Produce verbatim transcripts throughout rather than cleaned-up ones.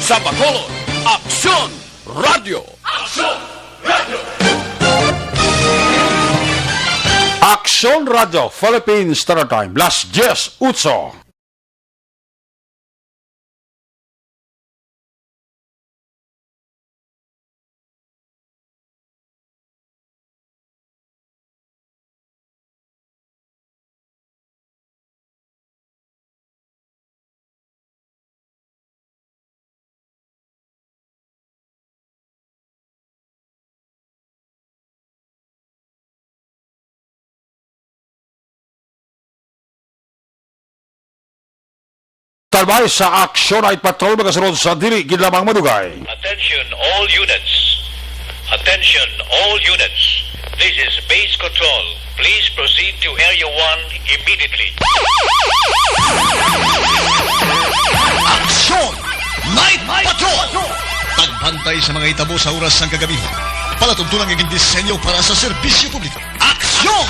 Sa Bacolod, Aksyon Radyo. Aksyon Radyo. Aksyon Radyo, Philippine Standard Time, las diez otso. Talbay sa Aksyon Night Patrol, magasunod sa dili gid lamang madugay. Attention all units. Attention all units. This is Base Control. Please proceed to Area one immediately. Aksyon Night Patrol! Pagbantay sa mga hitabo sa oras sang kagabi. Palatuntunan nga gindisenyo para sa serbisyo publiko. Aksyon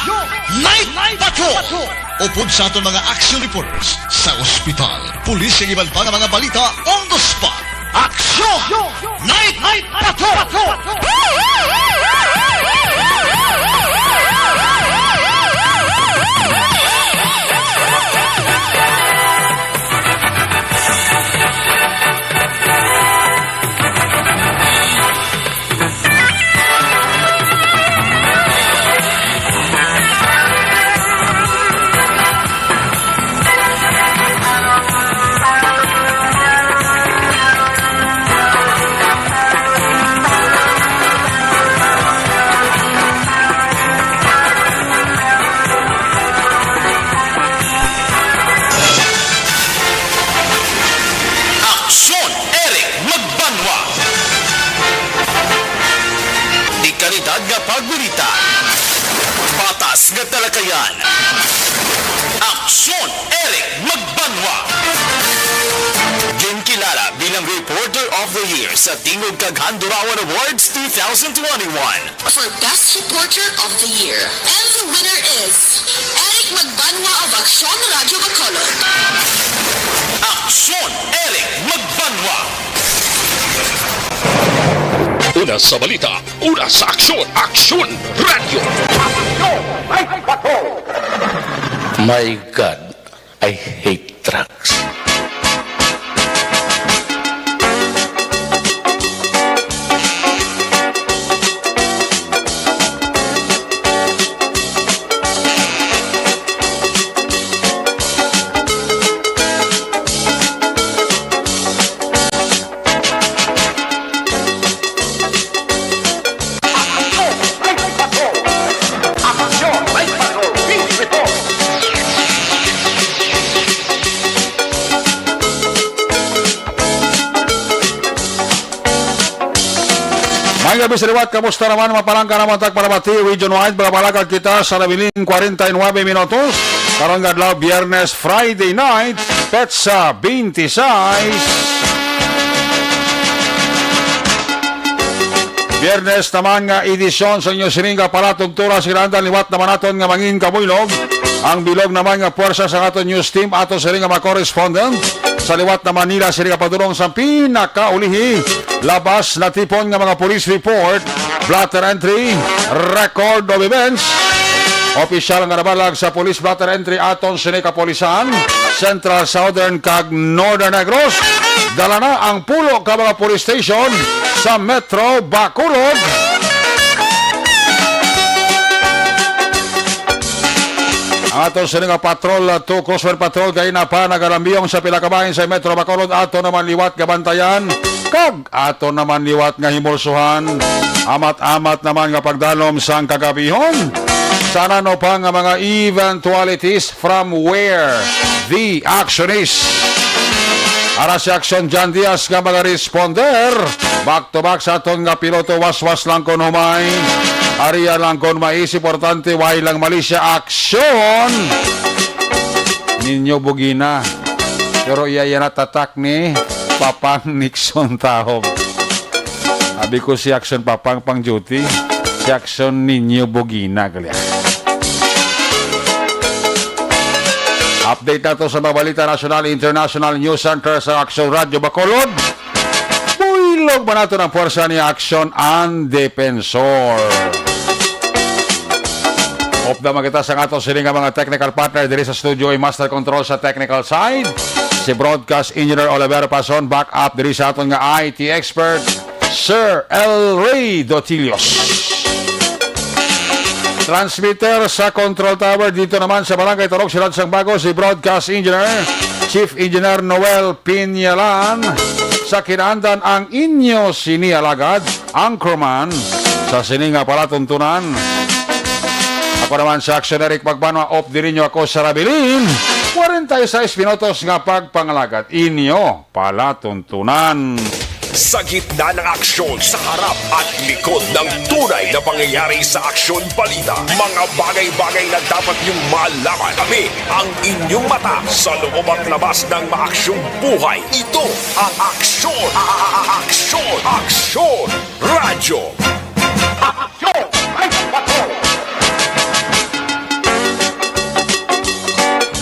Night Patrol! Upod sa aton mga action reporters sa ospital, pulis, kag iban pa nga mga balita on the spot. Aksyon Night Patrol! Aksyon Eric Magbanwa. Di kalidad nga pagbalita. Patas nga talakayan. Aksyon Eric Magbanwa. Ginkilala bilang Reporter of the Year sa Tingog kag Handurawan Awards two thousand twenty-one. For Best Reporter of the Year. And the winner is Eric Magbanwa of Aksyon Radyo Bacolod. Aksyon Eric Magbanwa. Una sa balita, una sa aksyon, Aksyon Radyo. My God, I hate drugs. Maayong gabi sa liwat, kamusta naman? Mapalangga naman tag palamati, region wide, magapalakag kita sa nabiling kwarenta y nuebe minutos. Karon nga adlaw, Biyernes, Friday night, petsa twenty-six. Biyernes naman nga edisyon sa inyo sining nga palatugturas, kinahanglan liwat naman naton nga mangin kabuylog ang bilog naman nga puwersa sa aton news team, ato sining nga mga correspondent sa liwat naman nila sining nga padulong sa pinakaulihi. Labas natipon nga mga police report, blotter entry, record of events. Opisyal nga nabalag sa police blotter entry aton sini kapulisan, Central, Southern, kag Northern Negros. Dala na ang pulo ka mga police station sa Metro Bacolod. Ang aton sini nga patrol, uh, two Crossfire Patrol, kay na pa nagalambiyong sa pila ka bahin sa Metro Bacolod. Ato naman liwat nga bantayan, kag ato naman liwat nga himulsuhan. Amat-amat naman nga pagdalom sang kagabihon. Sa ano pa nga mga eventualities from where the action is. Ara si Action John Diaz nga mga responder. Back to back sa aton nga piloto, waswas lang kon humay. Aria lang kon mais, importante, way lang mali siya. Action! Ninyo Bugina. Pero iya, iya na tatak ni Papang Nixon Tahob. Abi ko si Action Papang pang duty, si Action Ninyo Bugina, gali. Update nato sa mga balita nasyonal, international news center sa Action Radyo Bacolod. Tulog ba nato ang puwersa ni Aksyon ang Depensor? Upda man kita sa ato sini nga mga technical partner diri sa studio, ay master control sa technical side, si broadcast engineer Oliver Pason, back up diri sa aton nga I T expert, Sir El Rey Dotilios. Transmitter sa control tower dito naman sa Barangay Turok, Siyudad sang Bago, si broadcast engineer, Chief Engineer Noel Pinyalan. Sa kinaandan, ang inyo sini alagad, anchorman sa sini nga palatuntunan. Ako naman sa aksyon, Eric Magbanwa, op diri nyo ako sa Rabilin, forty-six minutos nga pagpangalagad. Inyo palatuntunan. Sa gitna ng aksyon, sa harap at likod ng tunay na pangyayari sa aksyon balita, mga bagay-bagay na dapat niyong malaman. Kami ang inyong mata sa loob at labas ng maaksyong buhay. Ito ang Aksyon, a- a- a- Aksyon, Aksyon Radyo. Aksyon! Ay, patrol!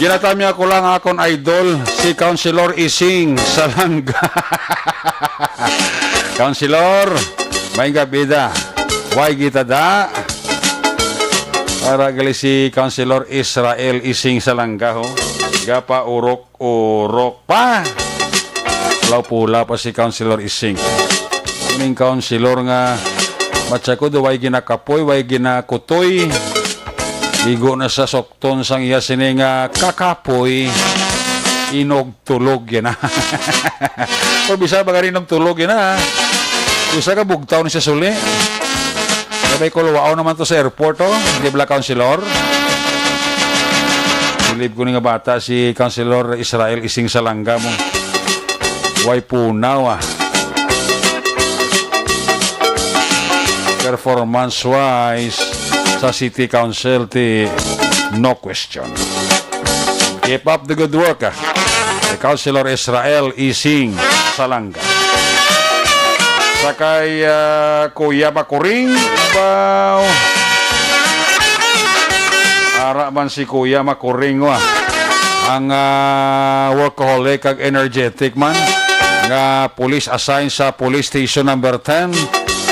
Ginatamya ko lang akon idol, si Councilor Ising Salanga. Councilor, may gabida. Way kita da. Para gali si Councilor Israel Ising Salanga, ho. Gapa urok-urok pa. Pulaw-pula pa si Councilor Ising. Kuning councilor nga matsa ko do way ginakapoy, way ginakutoy. Igo na sa sokton sang iya sini nga kakapoy, inog tulog yan, ha. Pero bisa ba gani inog tulog yan, ha? Bisa ka bugtaw ni sa suli. Sabay ko, luwaon naman to sa airport, oh. Di bala, Councilor? Bilib ko ni nga bata si Councilor Israel Ising Salanga mo. Way punaw, ah. Performance-wise, sa City Council, ti no question. Keep up the good work, ah. Kay Councilor Israel Ising Salanga. Sa kay, ah, Kuya Makuring, wow. Ara man si Kuya Makuring, wa. Ang, ah, workaholic kag energetic man nga police assigned sa Police Station Number Ten,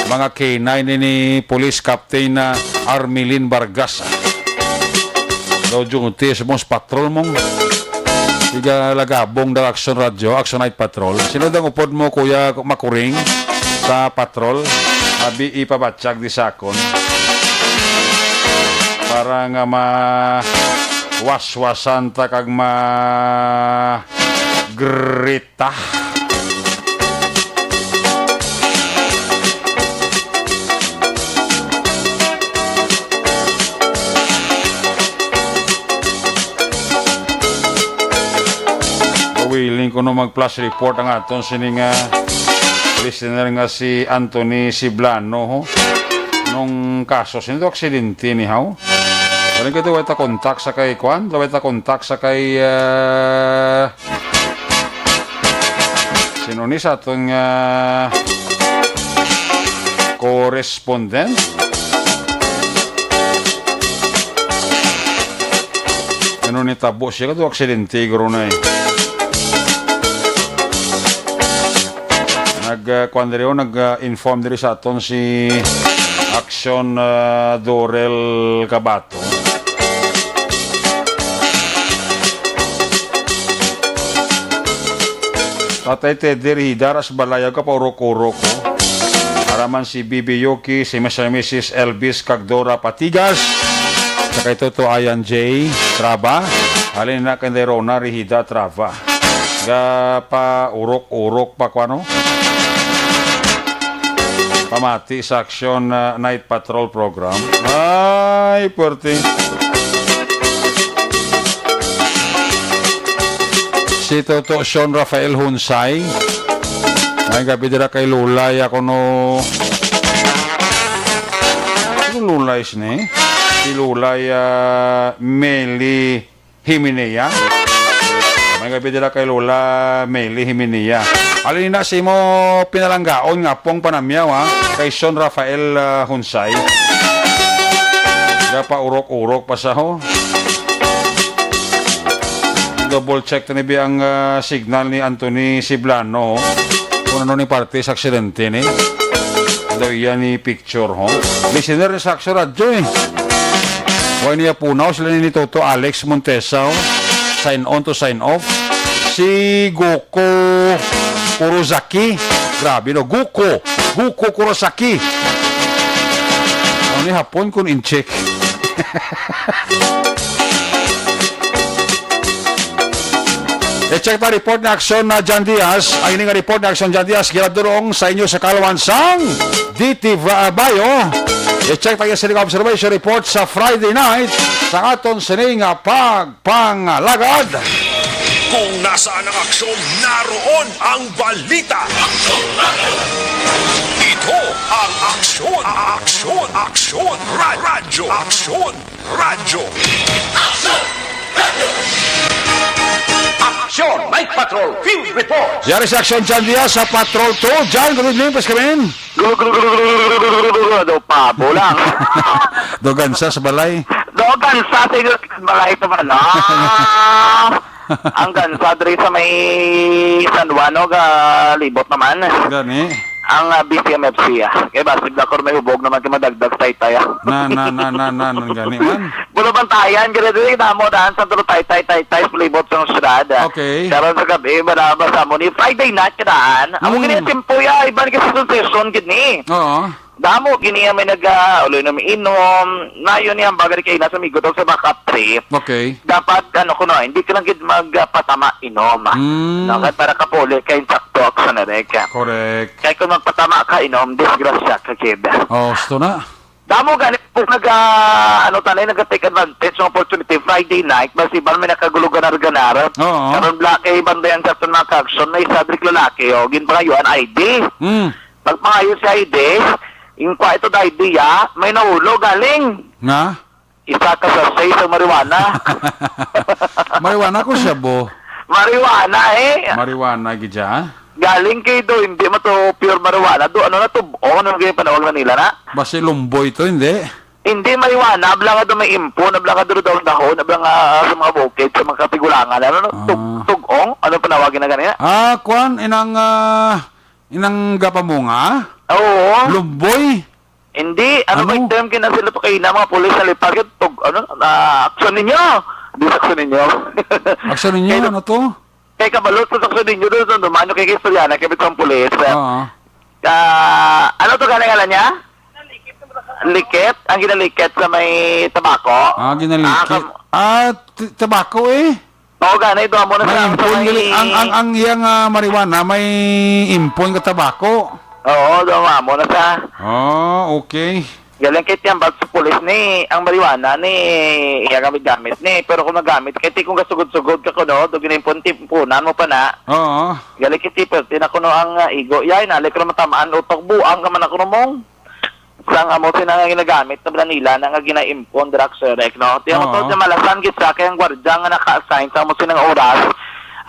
mga K nine ni Police Captain, ah, Armilin Vargas. Daw duty sa mong patrol mong Tiga lagabong daw Action Radio, Action Night Patrol. Sino daw upod mo, Kuya Makuring, sa patrol? Abi, ipabatyag di sa akon. Para nga ma-waswasan ta kag ma-grita. Willing kuno mag-flash report ang aton sini nga listener nga si Anthony Siblano, ho. Nung kaso, sino to aksidente ni, haw? Wala ka to, wala ta kontak sa kay Kwan? Wala ta kontak sa kay, ah, Sino ni sa aton nga correspondent? Ano ni tabo siya? Kato aksidente, guro na eh. Nag, ah, kwan diri, oh, nag, ah, inform diri sa aton si Action, ah, Dorel Cabato. Tatay Teddy, rihida ra sa balay, ayaw ka paurok-urok, oh. Para man si Bibi Yuki, si Mister and Missus Elvis kag Dora Patigas, sa kay Toto Ayan J Traba, halin na kay Rona, rihida Traba. Ga pa urok-urok pa ko, ano? Pamati sa Action, uh, Night Patrol Program. Ay, puwerte. Si Toto Sean Rafael Hunsay. May gabi dira kay Lulay ako no. Ano Lulay sini? Si Lulay, uh, Meli Himinea. May gabi dira kay Lola Meli Himinea. Alin na si mo pinalanggaon nga pong panamyaw, ha? Kay Sean Rafael, ah, Hunsay. Gapa urok-urok pa sa ho. Double check tani bi ang, ah, signal ni Anthony Siblano. Kung ano ni parte sa aksidente ni. Daw iya ni picture, ho. Listener ni sa Action Radyo, eh. Why niya punaw sila ni Toto Alex Montesa, ho? Sign on to sign off. Si Goko Kurosaki. Grabe, no? Goko. Goko Kurosaki. Ano ni hapon kung in-check? I-check ta report ni Action na John Diaz. Ang ini nga report ni Action John Diaz, ginadurong sa inyo sa kalwan sang D T V Bayo. I-check ta iya sini nga observation report sa Friday night sa aton sini nga pagpangalagad. Kung nasaan ang aksyon, naroon ang balita. Ito ang Aksyon, Aksyon, Aksyon, Ra-, Radyo, Aksyon. Radyo. Action Night Patrol Field Report. Yari sa Action John Diaz sa Patrol two. John, good evening, please come in. Gulo, gulo, gulo, gulo, gulo, gulo, gulo, gulo, do pabo lang. Dogan sa, sa balay. Dogan sa, sa inyo, balay ito ba, no? Ang gansa diri sa may San Juan, no, galibot naman. Gani. Ang, ah, B C M F C, ah. Kay basig na ako may hubog naman kay madagdag sa itay, ah. Na, na, na, na, na, na, gani man. Pulo bantayan, gani diri, damo daan sa tulo taytay, taytay, palibot sa syudad, ah. Okay. Karon sa gabi, madama sa mo ni Friday night kadaan. Amo Mm. gani ang tempo, ya, iban kasi sa session, gid ni. Oo. Damo gini ang may naga-, uloy na may inom. Nayon ni ang bagay kay nasa migo daw sa backup trip. Okay. Dapat, ano, kuno, hindi ka lang gid magpatama inom, ah. Mm. No, kay para kapuli kay sakto ako sa narek. Correct. Kay kung magpatama ka inom, disgrasya ka gid. Oh, gusto na. Damo gani po naga, ano, tanay, naga-take advantage ng opportunity Friday night, basi ba may nakagulo ganar-ganar. Oo. Karon bla kay bandayan sa mga action, may isa diri lalaki, oh, ginpangayuan I D. Mm. Pagpangayo sa I D, yung kwa ito da I D, ya, may nahulo galing. Nga? Isa ka sachet sa marijuana. Marijuana ko siya, bo. Marijuana, eh. Marijuana, gid siya? Galing kay do, hindi man to pure marijuana. Do, ano na to? Oh, ano na panawag na nila na? Basi lumboy to, hindi? Hindi marijuana, abla nga do may impo, abla nga do daw dahon, abla nga sa mga bukid, sa mga katigulangan. Ano, no? Tug-, Ah. tug-ong? Ano panawagin na ganina? Ah, kwan, inang, ah, inang gapamunga? Oo. Lumboy? Hindi, ano Ano? ba yung term kina sila to kaina, mga pulis sa lipas? Yung tug-, ano, ah, aksyon ninyo. Hindi sa aksyon ninyo. Aksyon ninyo, Kaya ano to? Kay kabalo sa aksyon ninyo doon, sa dumano kay istorya na, kay bitang pulis. Oo. Ah, ano to gani ngalan niya? Likit? Ang ginalikit sa may tabako? Ah, ginalikit. Ah, kam- Ah, t-, tabako eh. Oo, gani, doon mo na May sa impon, sa may gali-, ang, ang, ang iyang, ah, marijuana, may impon ka tabako. Oo, doon mo na sa. Oh, okay. Galing kay tiyambag sa pulis ni, ang marijuana ni, iya gamit-gamit ni. Pero kung nagamit, kay ti kung gasugod-sugod ka kuno, do ginimpon-timpunan mo pa na. Oo. Galing kay ti, pero ti na kuno ang, ah, igo. Yay, nalik ko na matamaan, utok, buang ka man ako mong. Sang amo sina nga ginagamit na nila na nga ginaimpon, Drax, Rek, no? Ti amo Oo. to, malasan gid sa kay ang gwardiya nga naka-assign sa amo sina nga oras,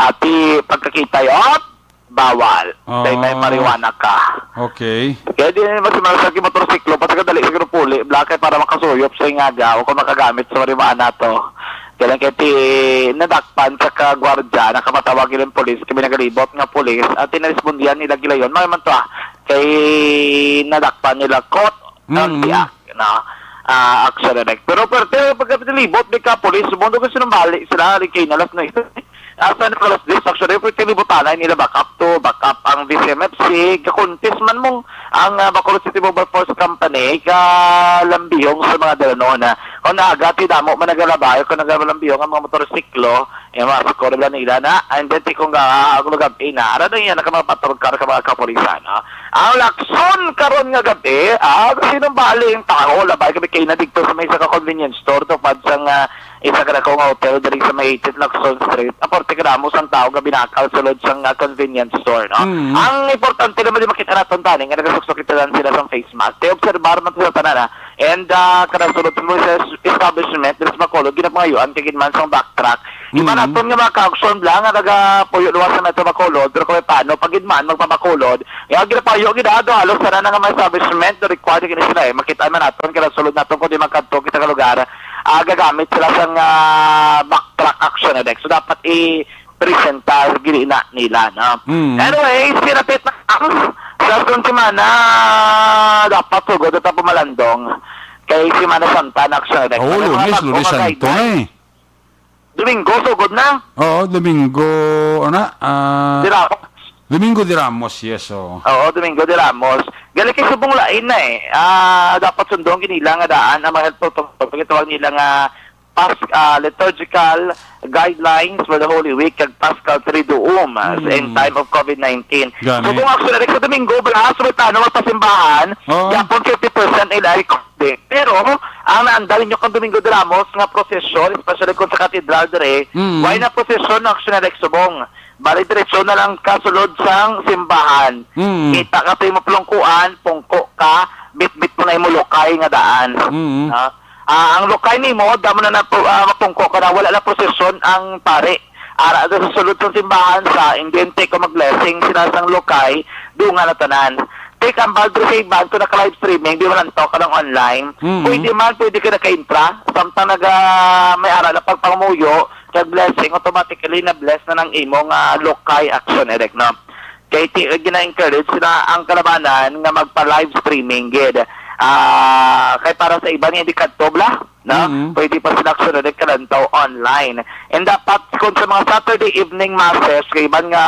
ati pagkakita, yot, bawal. Oo. Tay may marijuana ka. Okay. Kaya di naman si Marcel kay motorsiklo, pa sa kadali siguro puli, bla kay para makasuyop sa ingaga o kung makagamit sa marijuana to. Kaya lang kay ti, nadakpan sa kagwardya, nakamatawag ilang pulis, kami nagalibot nga pulis, at tinarespondihan nila gilayon, may man to ah, kay nadakpan nila kot, Mm. ang tiyak, no? Ah, action direct. Pero, pero, pero pagkalibot, may ka pulis, mundo ko sinumbali sila, rin kay nalas na ito. Asa na kalas dis, actually, pero kalibutanay nila back up to, back up ang D C M F C, kakuntis man mong ang, ah, Bacolod City Mobile Force Company, kalambihong sa mga dalanon, ah. Kung naagati, damo man nagalabay, kung nagalambihong ang mga motorsiklo, yung mga score nila nila na, and then, tikong ga, ang lugar, eh, na, ara na yan, ang mga patrol car, ang mga kapulisan, ah. Ang lakson karon nga gabi, ah, sinumbali ang tao, labay kami kayo na dito sa may isa ka convenience store, tupad sa nga, isa ka dako nga hotel diri sa may eighteen Lacson Street. Aporte ka damo sang tao nga binakal sulod sang, ah, convenience store, no? Mm. Ang importante naman di makita naton tani nga nagasuksok kita lang sila sang face mask. Kay obserbar man sa tanan, ah. And, ah, kada sulod mo sa es-, establishment, diri sa Bacolod, ginapangayuan kay ginman sang backtrack. Iba Mm. naton nga mga kauksyon lang nga nagapuyo luwas sa Metro Bacolod, pero kung may paano, pag ginman, magpabacolod, ya, ginapayo, gid, ah, do, halos tanan nga mga establishment, do, required gid sila, eh. Makita man naton, kada sulod naton, kung di magkadto kita ka lugar, ah, gagamit sila sang, ah, backtrack action, eh, Dex. So, dapat i-, presentar gid ina nila, no? Mm. Anyway, sinapit na ang sa sunod semana, dapat sugod ta pumalandong kay Semana Santa na, actually. Oh, Ano, Lunes, mga Lunes mga Santo na guidelines? Eh. Domingo, sugod na. Oo, Domingo, ano, ah, Di Ramos. Domingo de Ramos, yes, oo. Oo, Domingo de Ramos. Gali kay subong lain na eh. Ah, dapat sundon gid nila nga daan ang mga health protocol. Pagkatawag nila nga pas-, ah, liturgical guidelines for the Holy Week kag Paschal Triduum, ah, sa in Hmm. time of COVID nineteen. Gani. So, kung actually, sa Domingo, bala, sa Sultano, magpasimbahan, Oo. yapon fifty percent ila recording. Pero, ang naandal ninyo kang Domingo de Ramos nga prosesyon, especially kung sa katedral dire, Mm. why na prosesyon ang actually subong? Bali, diretso na lang kasulod sang simbahan. Mm. Kita ka sa imo plungkuan, pungko ka, bitbit mo na imo lukay nga daan. Mm. Ah, ah, ang lukay nimo, damo na, na ah, mapungko ka na, wala na prosesyon ang pare. Ara na sa sulod sang simbahan sa, and then take ko mag-blessing, sina sang lukay, dunga na tanan. Take ang bag sa iban, kung naka-live streaming, di man lang to, kanang online. Mm. Pwede man, pwede ka naka-intra, samtang naga, may ara na pagpangamuyo, kag blessing, automatically na-bless na ng imo nga lukay, Action Eric, no? Kay ti-, gina-encourage sila ang kalabanan nga magpa-live streaming gid. Ah, kay para sa iban nga hindi kadto bala, no? Mm. Pwede pa sila Action Eric kalantaw online. And dapat kung sa mga Saturday evening masses, kay iban nga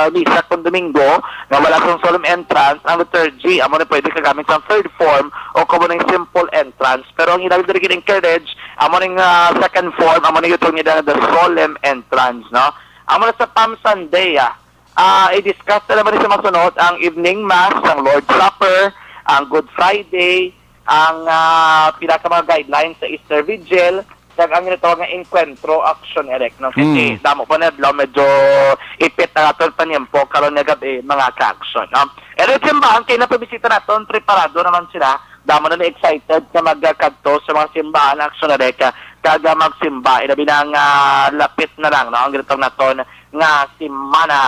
misa kung Domingo, nga wala sang solemn entrance, ang liturgy, amo na pwede kagamit sa third form o kamo ng simple entrance. Pero ang ilang diri gid encourage, amo ning, ah, second form, amo ning gitawag nila the solemn entrance, no? Amo na sa Palm Sunday, ah. Ah, i-discuss na naman sa masunod ang evening mass, ang Lord's Supper, ang Good Friday, ang, ah, pila ka mga guidelines sa Easter Vigil, kag ang ginatawag nga Encuentro Action Erect, no? Kasi Mm. damo pa na adlaw, medyo ipit ang aton panimpo karon nga gabi, mga ka-action, no? Pero yung simbahan, kay napabisita naton, preparado naman sila. Damo na ni excited nga magkadto sa mga simbahan, Action Erect, kag magsimba. Ilabi na nga lapit na lang, no? Ang ginatawag naton nga Semana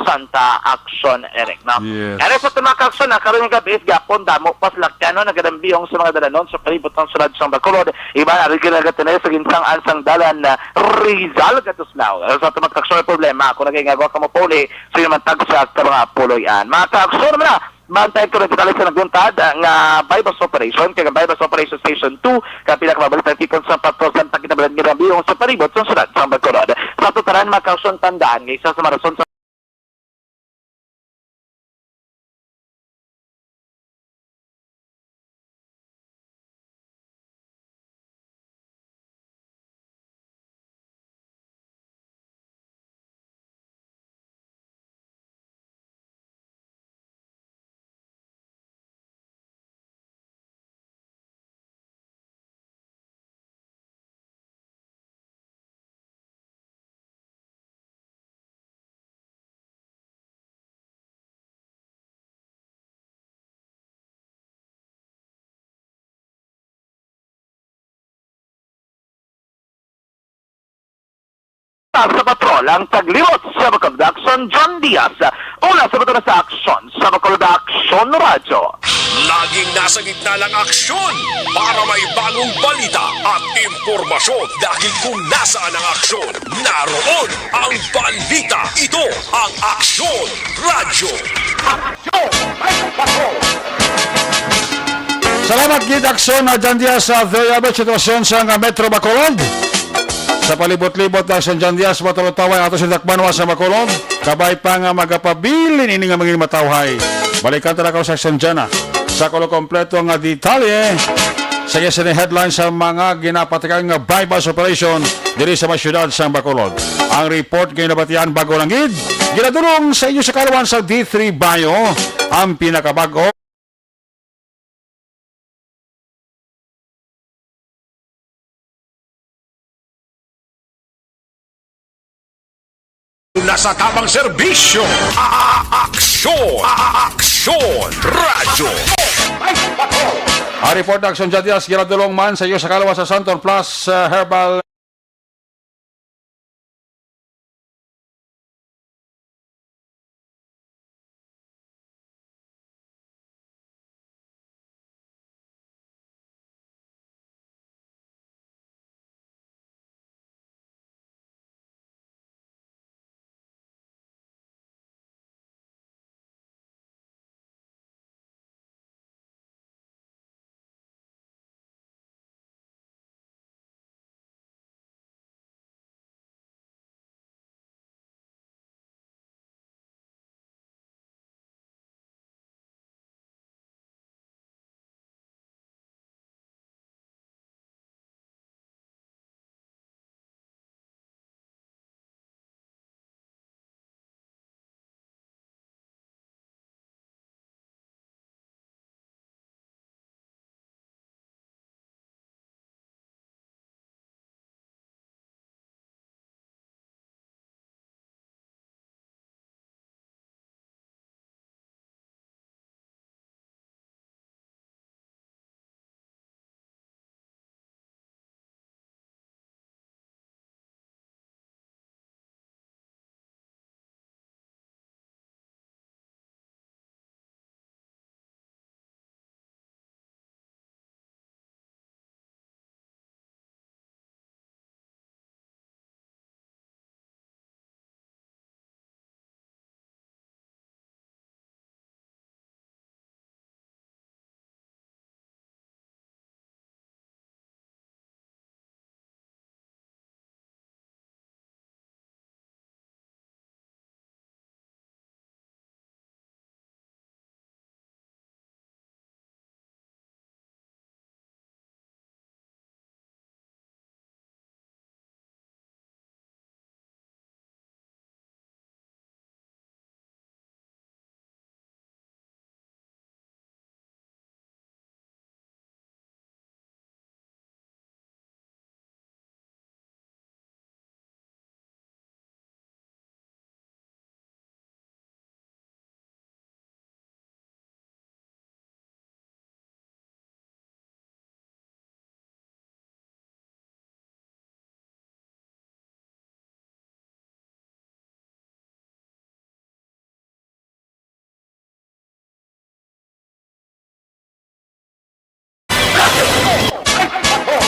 Santa, Action Erect, no? Yes. Kaya sa aton mga ka-action, ah, karon nga gabi, gapon, damo pa sila kano nagadambiyong sa mga dalanon sa palibot sang sulod sang Bacolod. Iban ari gid nagatinay sa ginsang-an sang dalan, ah, Rizal Gatuslao. Sa aton mga ka-action, may problema kung nagaingago ka mopuli, so yun man tagsa ka mga puloy-an. Mga ka-action naman na, bantay ko na detalye sa naguntad, ah, nga buy-bust operation, kay ang buy-bust operation Station two, kapila ka mabalik ang tipon sa patro sa takit na balang ginabiyong sa palibot sa sulod sang Bacolod. Sa aton tanan, mga ka-action, tandaan nga isa sa mga rason sa Sa patrol ang taglimot sa Bacolod Action, John Diaz. Una sa Bacolod sa Aksyon, sa Bacolod Aksyon Radyo. Laging nasa gitna ng aksyon para may bagong balita at impormasyon. Dahil kung nasaan ang aksyon, naroon ang balita. Ito ang Aksyon Radyo. Salamat gid, Aksyon, ah, John Diaz, sa very average sitwasyon sa nga Metro Bacolod. Sa palibot-libot na sa John Diaz, matulog taway ato sa dakbanwa sa Bacolod. Kabay pa nga magapabilin ini nga mga matawhay. Balikan ta na ko sa Aksyon John, ah. Sa kulo kompleto nga detalye, sa iya sini headline sa mga ginapatikan nga buy-bust operation diri sa mga syudad sa Bacolod. Ang report nga nabatian bago lang gid, ginadulong sa inyo sa kalwan sa D three Bio, ang pinakabag-o. Nasa tamang serbisyo. A-, a-, aksyon. A-, a-, aksyon. Radyo. Ang report na Aksyon John Diaz, ginadulong man sa iyo sa kalwa sa Santon Plus, uh, Herbal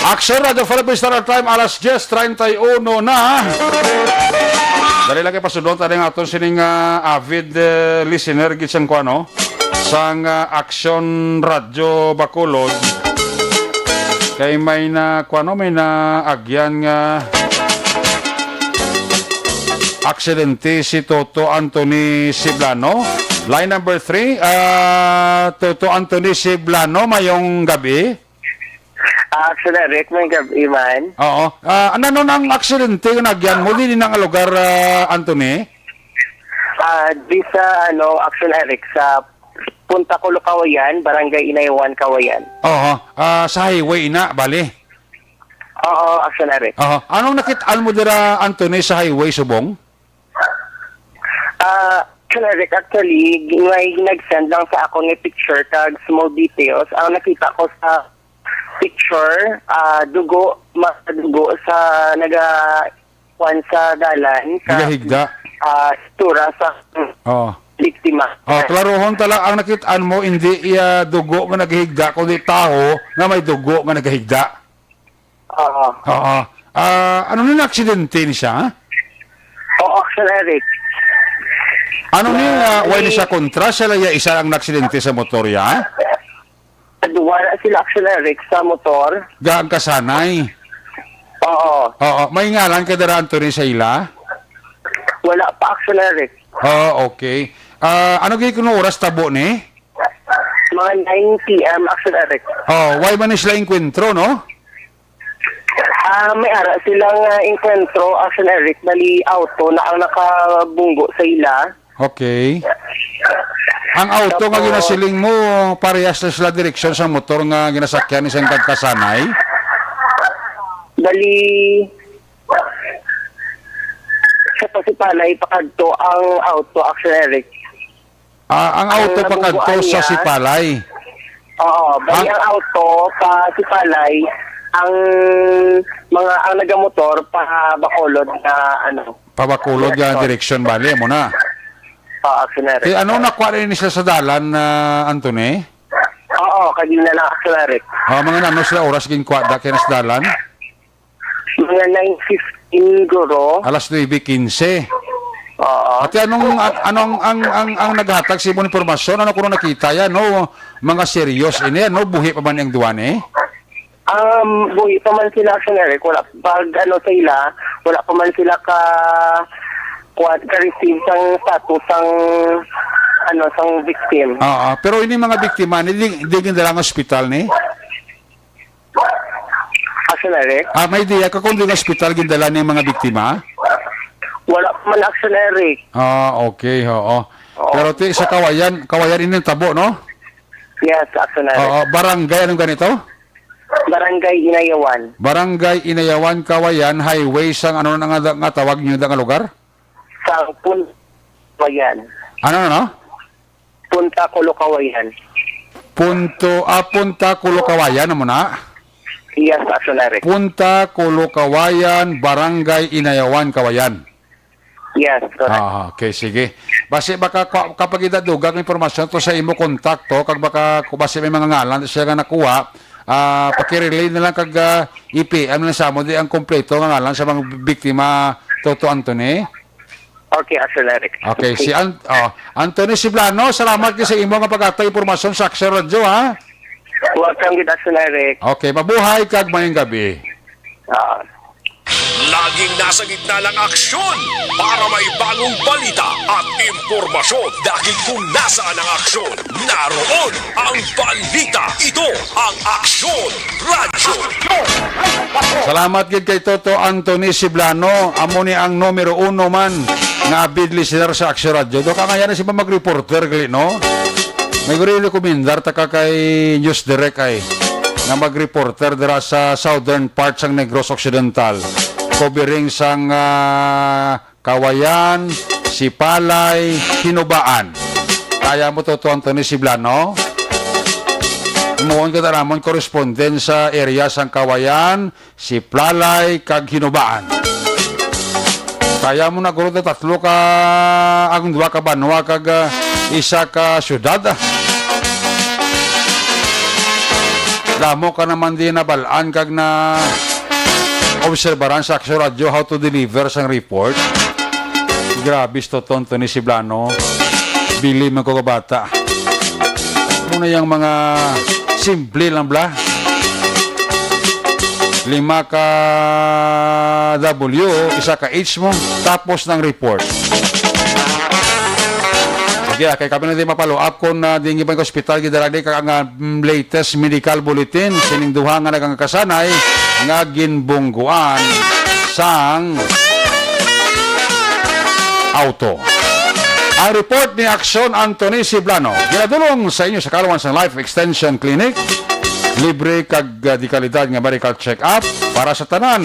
Aksyon Radyo Philippine Standard Time, alas diyes treinta y uno na. Dali lang kay pasudlon ta ang aton sining, ah, avid, eh, listener gid sang kuan, no? Sang, ah, Aksyon Radyo Bacolod. Kay may na, kuan, no, may naagyan nga aksidente si Toto Anthony Siblano. Line number three, ah, Toto Anthony Siblano, mayong gabi. Ah, Action Eric, may gabi man. Oo. Ah, ano, ano ang aksidente nga nagyan mo din nga lugar, ah, Anthony? Ah, di sa, ano, Action Eric, sa Punta Culo, Cauayan, Barangay Inaywan, Cauayan. Oo. Ah, sa highway ina, bali. Oo, Action Eric. Oo. Anong nakit-an mo dira, Anthony, sa highway subong? Ah, Action Eric, actually, may nag-send lang sa akon nga picture kag small details. Ang nakita ko sa picture, ah, dugo, mga dugo sa naga-, kuwan sa dalan, sa, Nagahigda. ah, istura sa Oo. biktima. Oh, klaruhon ta lang, ang nakit-an mo, hindi iya dugo nga nagahigda, kundi tawo nga may dugo nga nagahigda. Oo. Oo. Ah, ano na aksidente ni siya, ha? Oo, Action Eric. Ano ni, ah, why ni May siya kontra? Siya lang iya isa ang naksidente sa motor, ya? Duwa na sila, Action Eric, sa motor. Ga ang kasanay. Oo. Oo, may ngalan ka dira, Anthony, sa ila? Wala pa, Action Eric. Oh, okay. Ah, ano gid kuno oras tabo ni? Mga nine P M, Action Eric. Oh, why man ni sila inkwentro, no? Ah, may ara silang, ah, inkwentro, Action Eric, bali auto na ang nakabunggo sa ila. Okay. Ang auto nga Tapos ginasiling mo, parehas na sila direksyon sa motor nga ginasakyan ni sang kagkasanay? Bali, sa Pasipalay, pakadto ang auto, Action Eric. Ah, ang Ang auto pa kadto nabungguan sa niya, Sipalay. Oo, bali Ang ang auto pa Sipalay, ang mga, ang nagamotor pa Bacolod na, ano, Pabakulod nga direksyon. Direksyon, bali mo na. Oo, Action Eric. Kay ano, nakuha rin sila sa dalan, ah, Anthony? Oo, kag yun na lang, Action Eric. Ah, mga nano sila oras ginkuha da kay nas dalan? Mga nine fifteen, guro. Alas nuebe quince. Oo. Ate, anong, an-, anong, ang, ang, ang naghatag sa imong impormasyon? Ano kuno nakita yan, no? Mga serious ini, no? Buhi pa man ang duwa ni? Um, buhi pa man sila, Action Eric. Wala, pag ano sa ila, wala pa man sila ka, kuwan, ka-receive sang status sang, ano, sang victim. Oo, pero ini mga biktima, ni, di, di gindala ang ospital ni? Action Eric? Ah, may idea ka kung di ospital gindala ni mga biktima? Wala pa man, Action Eric. Ah, okay, oo. Oo. Pero ti, sa Kawayan, Kawayan ini tabo, no? Yes, Action Eric. Oo, barangay, anong ganito? Barangay Inayawan. Barangay Inayawan, Kawayan, highway sang ano na nga, nga tawag niyo da nga lugar? Sa Pun-, Kawayan. Ano, ano? Punta Kulukawayan. Punto, ah, Punta Kulukawayan, amo na? Yes, Action Eric. Punta Kulukawayan, Barangay Inayawan, Kawayan. Yes, correct. Ah, okay, sige. Basi baka ka-, kapag idadugang impormasyon to sa imo kontakto, kag baka ku-, basi may mga ngalan siya nga nakuha, ah, pakirelay na lang kag, ah, i-P M na lang sa amo di ang kompleto nga ngalan sa mga biktima, Toto Anthony. Okay, Action Eric. Okay, si An-, oh, Anthony Siblano, salamat kay sa imo nga pag-atay impormasyon sa Action Radyo, ha? Welcome gid, Action Eric. Okay, mabuhay kag mayong gabi. Ah. Laging nasa gitna ng aksyon para may bagong balita at impormasyon. Dahil kung nasaan ang aksyon, naroon ang balita. Ito ang Aksyon Radyo. Salamat gid kay Toto Anthony Siblano. Amo ni ang numero uno man nga avid listener sa Aksyon Radyo. Do ka ngayon na si mag-reporter gali, no? May guri rekomendar ta ka kay News Direct ay nga mag-reporter dira sa southern part sang Negros Occidental. Covering sang, ah, Kawayan, Sipalay, Hinubaan. Kaya mo to, Tuan Tony Siblano? Muon ka ta namon korespondent sa area sang Kawayan, Sipalay, kag Hinubaan. Kaya mo na guro ta tatlo ka, ang duha ka banwa kag, ah, isa ka syudad, ah. Damo ka naman di nabal-an kag na obserbaran sa Aksyon Radyo how to deliver sang report. Grabe, sto tonto ni si Blano. Bili man ko ka bata. Muna yung mga simple lang bla. Lima ka W, isa ka H mo, tapos ng report. Sige, ah, kay kami na di mapalo-up kung, ah, di ngiban ka ospital, gidala di ka nga, mm, latest medical bulletin, sining duha nga nagangkasanay nga ginbungguan sang auto. Ang report ni Aksyon Anthony Siblano, ginadulong sa inyo sa Kalawan sang Life Extension Clinic. Libre kag, ah, di kalidad nga medical check-up para sa tanan.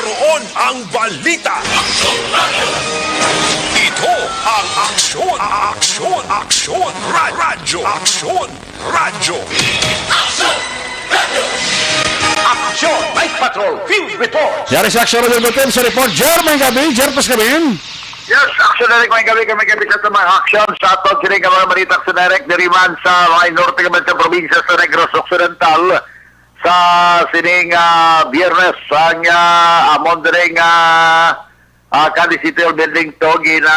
Roon ang balita. Ito ang Aksyon, Aksyon, Aksyon, Ra- Radyo, Aksyon, Radyo. Aksyon, Night Patrol, Field Report. Yari sa Aksyon Radyo Bulletin sa report, Jer, may gabi, Jer, pas gabi. Yes, Aksyon Direct, may gabi kami, gabi sa mga aksyon sa aton sini nga mga balita, Aksyon Direct, diri man sa mga norte nga sa probinsya sa Negros Occidental. Sa sining, ah, Biyernes, ang, ah, amon diri nga, ah, Cadiz City Hall Building to gina,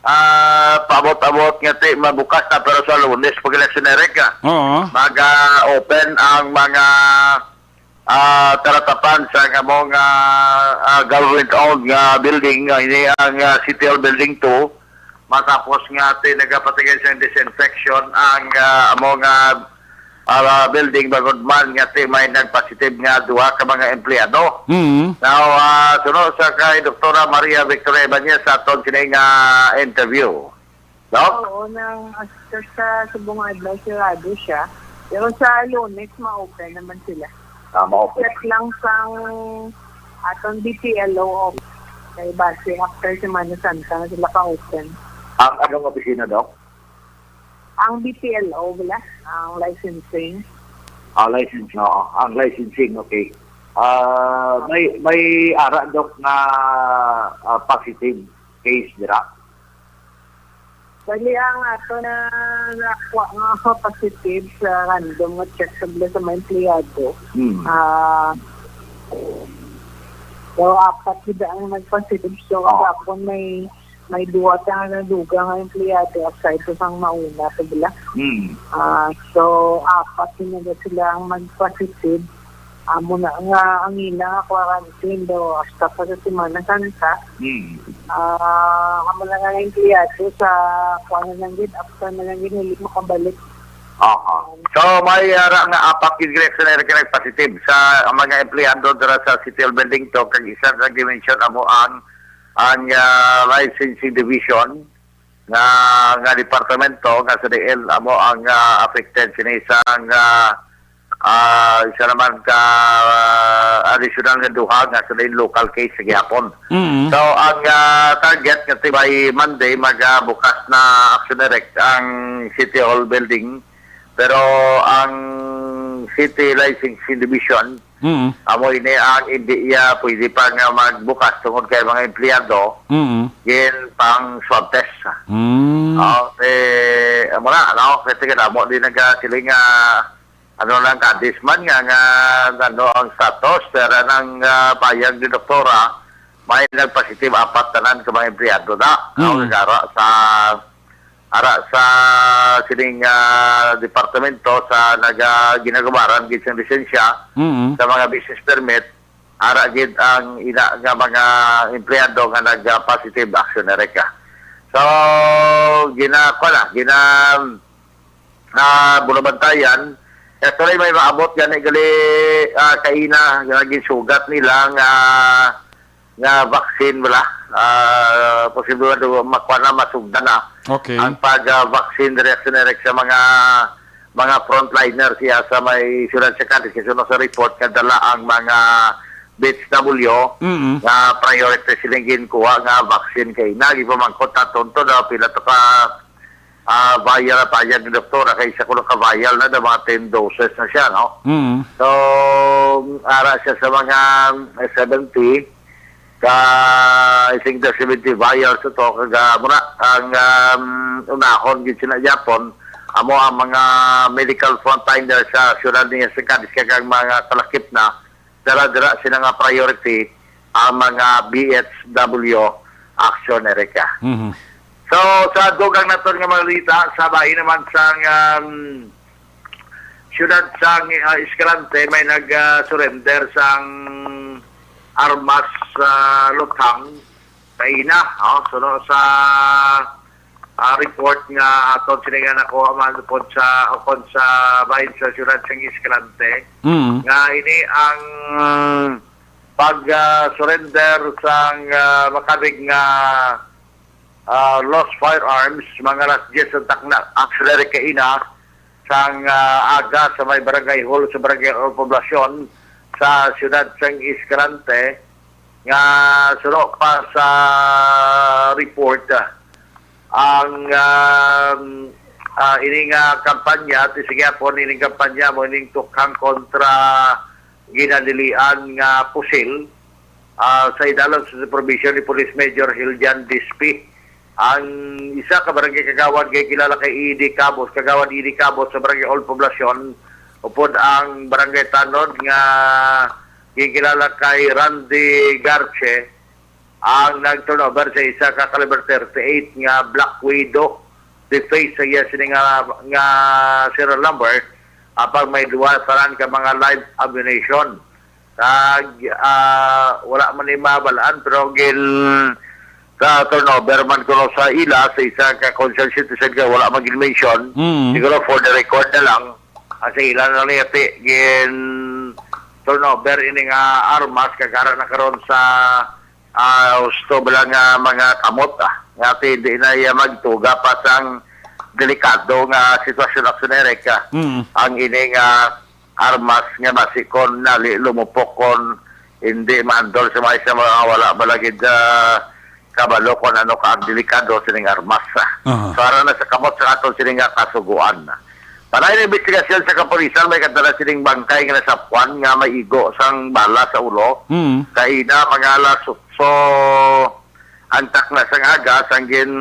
ah, paabot-abot nga ti mabukas na, pero sa Lunes pag election, Eric, ah, Oo. mag-open ang mga, ah, talatapan sa among, ah, ah, government-owned nga building, ah, ini ang, ah, City Hall Building two. Matapos nga ti nagapatigay sang disinfection ang, ah, amo nga, ah, building, bangod man nga ti may nagpositive nga duha ka mga empleyado. Mm. Now, ah, suno sa kay Doktora Maria Victoria Ibanez sa aton sini nga interview. Doc? Oo, nang as-, sa subong nga adlaw, sirado siya. Pero sa Lunes, ma-open naman sila. Ah, ma-open. Except lang sang aton B P L O office. Kay base after Semana Santa na sila ka-open. Ang anong opisina, Doc? Ang B P L O, wala. Ang licensing. Ah, license, oo. Ang licensing, okay. Ah, may, may ara, Doc, na, ah, positive case dira? Bali, ang ato na Nakuha nga ako positive sa random nga check sa, sa mga empleyado. Hmm. Ah, so, apat gid ang nagpositive. So, oh, kagahapon may, may duha ta nga nadugang nga empleyado aside sa sang mauna, to bala. Hmm. Ah, so, apat gid na sila ang nagpositive. Amo na nga ang ila nga quarantine daw hasta pa sa Semana Santa. Hmm. Ah, amo na nga ang empleyado sa kuan na lang gid, after na lang gid, hindi makabalik. Aha. So, may ara nga apat gid reaksyon na nagpositive sa ang mga empleyado dira sa City Hall Building to, kag isa sa dimension amo ang, ang, ah, licensing division nga, nga departamento nga sa D L amo ang, ah, affected sini sa nga, ah, isa naman ka, ah, additional nga duha nga sa local case sa gihapon. Mm. So, ang, ah, target nga ti by Monday, magabukas na Action Direct ang City Hall Building. Pero ang City Licensing Division, mm, amo ini ang hindi iya pwede pa nga magbukas tungod kay mga empleyado, mm, gin pang swab test. Mm. Oh, eh, amo na, no? Kasi kadamo din nagkasiling nga, ano lang, kadisman nga, nga, ano ang status, pero nang, ah, payag ni doktora, may nagpositive apat tanan ka mga empleyado na, no? Mm. Nagara sa ara sa sining, ah, departamento sa naga-, ginagabaran gid sang lisensya, mm, sa mga business permit, ara gid ang ina nga mga empleyado nga nag-positive Action Direct. So, gina-, kuwan na, gina-, ah, bulabantayan. Actually, may maabot gani gali, ah, kaina nga ginsugat nila nga nga vaccine, wala. Ah, posible nga do-, makuha na, masugdan na, okay, ang pag, ah, vaccine reaction direct sa mga, mga frontliner siya sa may siyudad sa Cadiz. Kasi sa report nga dala ang mga B H W, mm, nga priority silang ginkuha nga vaccine kay nagipamangkot na tonto daw pila to ka, ah, vial ang payag ni doktora, kay isa ko lang ka vial na daw mga ten doses na siya, no? Mm. So, ara siya sa mga, eh, seventy, ka, I think the seventy vials to, kag, ah, muna, ang, um, unahon gid sila gyapon, amo ang mga medical frontliner sa siyudad niya sa Cadiz, kag ang mga kalakip na, dala-dala sila nga priority ang mga B H W Action Erica. Mhm. So, sa dugang naton nga mga balita, sa bahin naman sang, um, siyudad sang, ah, Escalante, may nag, ah, surrender sang armas sa Luthang, kaina, oh, suno sa, ah, report nga aton sini nga nakuha man pod sa, upod sa bahin sa siyudad sang Escalante, mm, nga ini ang pag, ah, surrender sang, ah, makabig nga, ah, lost firearms, mga alas diyes sa takna, actually, kaina, sang, ah, aga sa may barangay hall sa barangay o poblasyon sa siyudad sang Escalante, nga suno pa sa report, ah, ang, um, ah, ini nga kampanya, ti sa gihapon, ining kampanya mo ining tukhang kontra ginadilian nga pusil, ah, sa idalom sa supervision ni Police Major Hiljan Dispi. Ang isa ka barangay kagawad nga kilala kay Edi Cabos, Kagawad Edi Cabos sa Barangay Old Poblacion, upod ang barangay tanod nga gikilala kay Randy Garche, ang nag-turnover sa isa ka caliber thirty-eight nga Black Widow. Deface sa iya sini nga, nga serial number, apang may duha tanan ka mga live ammunition. Kag, ah, wala man ni mabalaan, pero gin sa turnover man kuno sa ila, sa isa ka concerned citizen, kay wala man gin-mention. Mm. Siguro for the record na lang, ah, sa ila na lang yati, gin turnover ini nga armas, kag ara na karon sa, ah, husto bala nga mga kamot, ah, nga ti di na iya magtuga pa sang delikado nga sitwasyon, Action Erica. Mm. Ang ini nga armas nga basi kon nali lumupok, kon hindi maandol sa mga isa, mga wala ba lagi, ah, kabalo kon ano ka ang delikado sining armas, ah. Aha. So, ara na sa kamot sa aton sining nga kasuguan. Palain ang investigasyon sa kapulisan, may kadala sining bangkay nga nasapuan nga may igo sang bala sa ulo. Mm. Kaina, mga alas otso ang takna sang aga, sang gin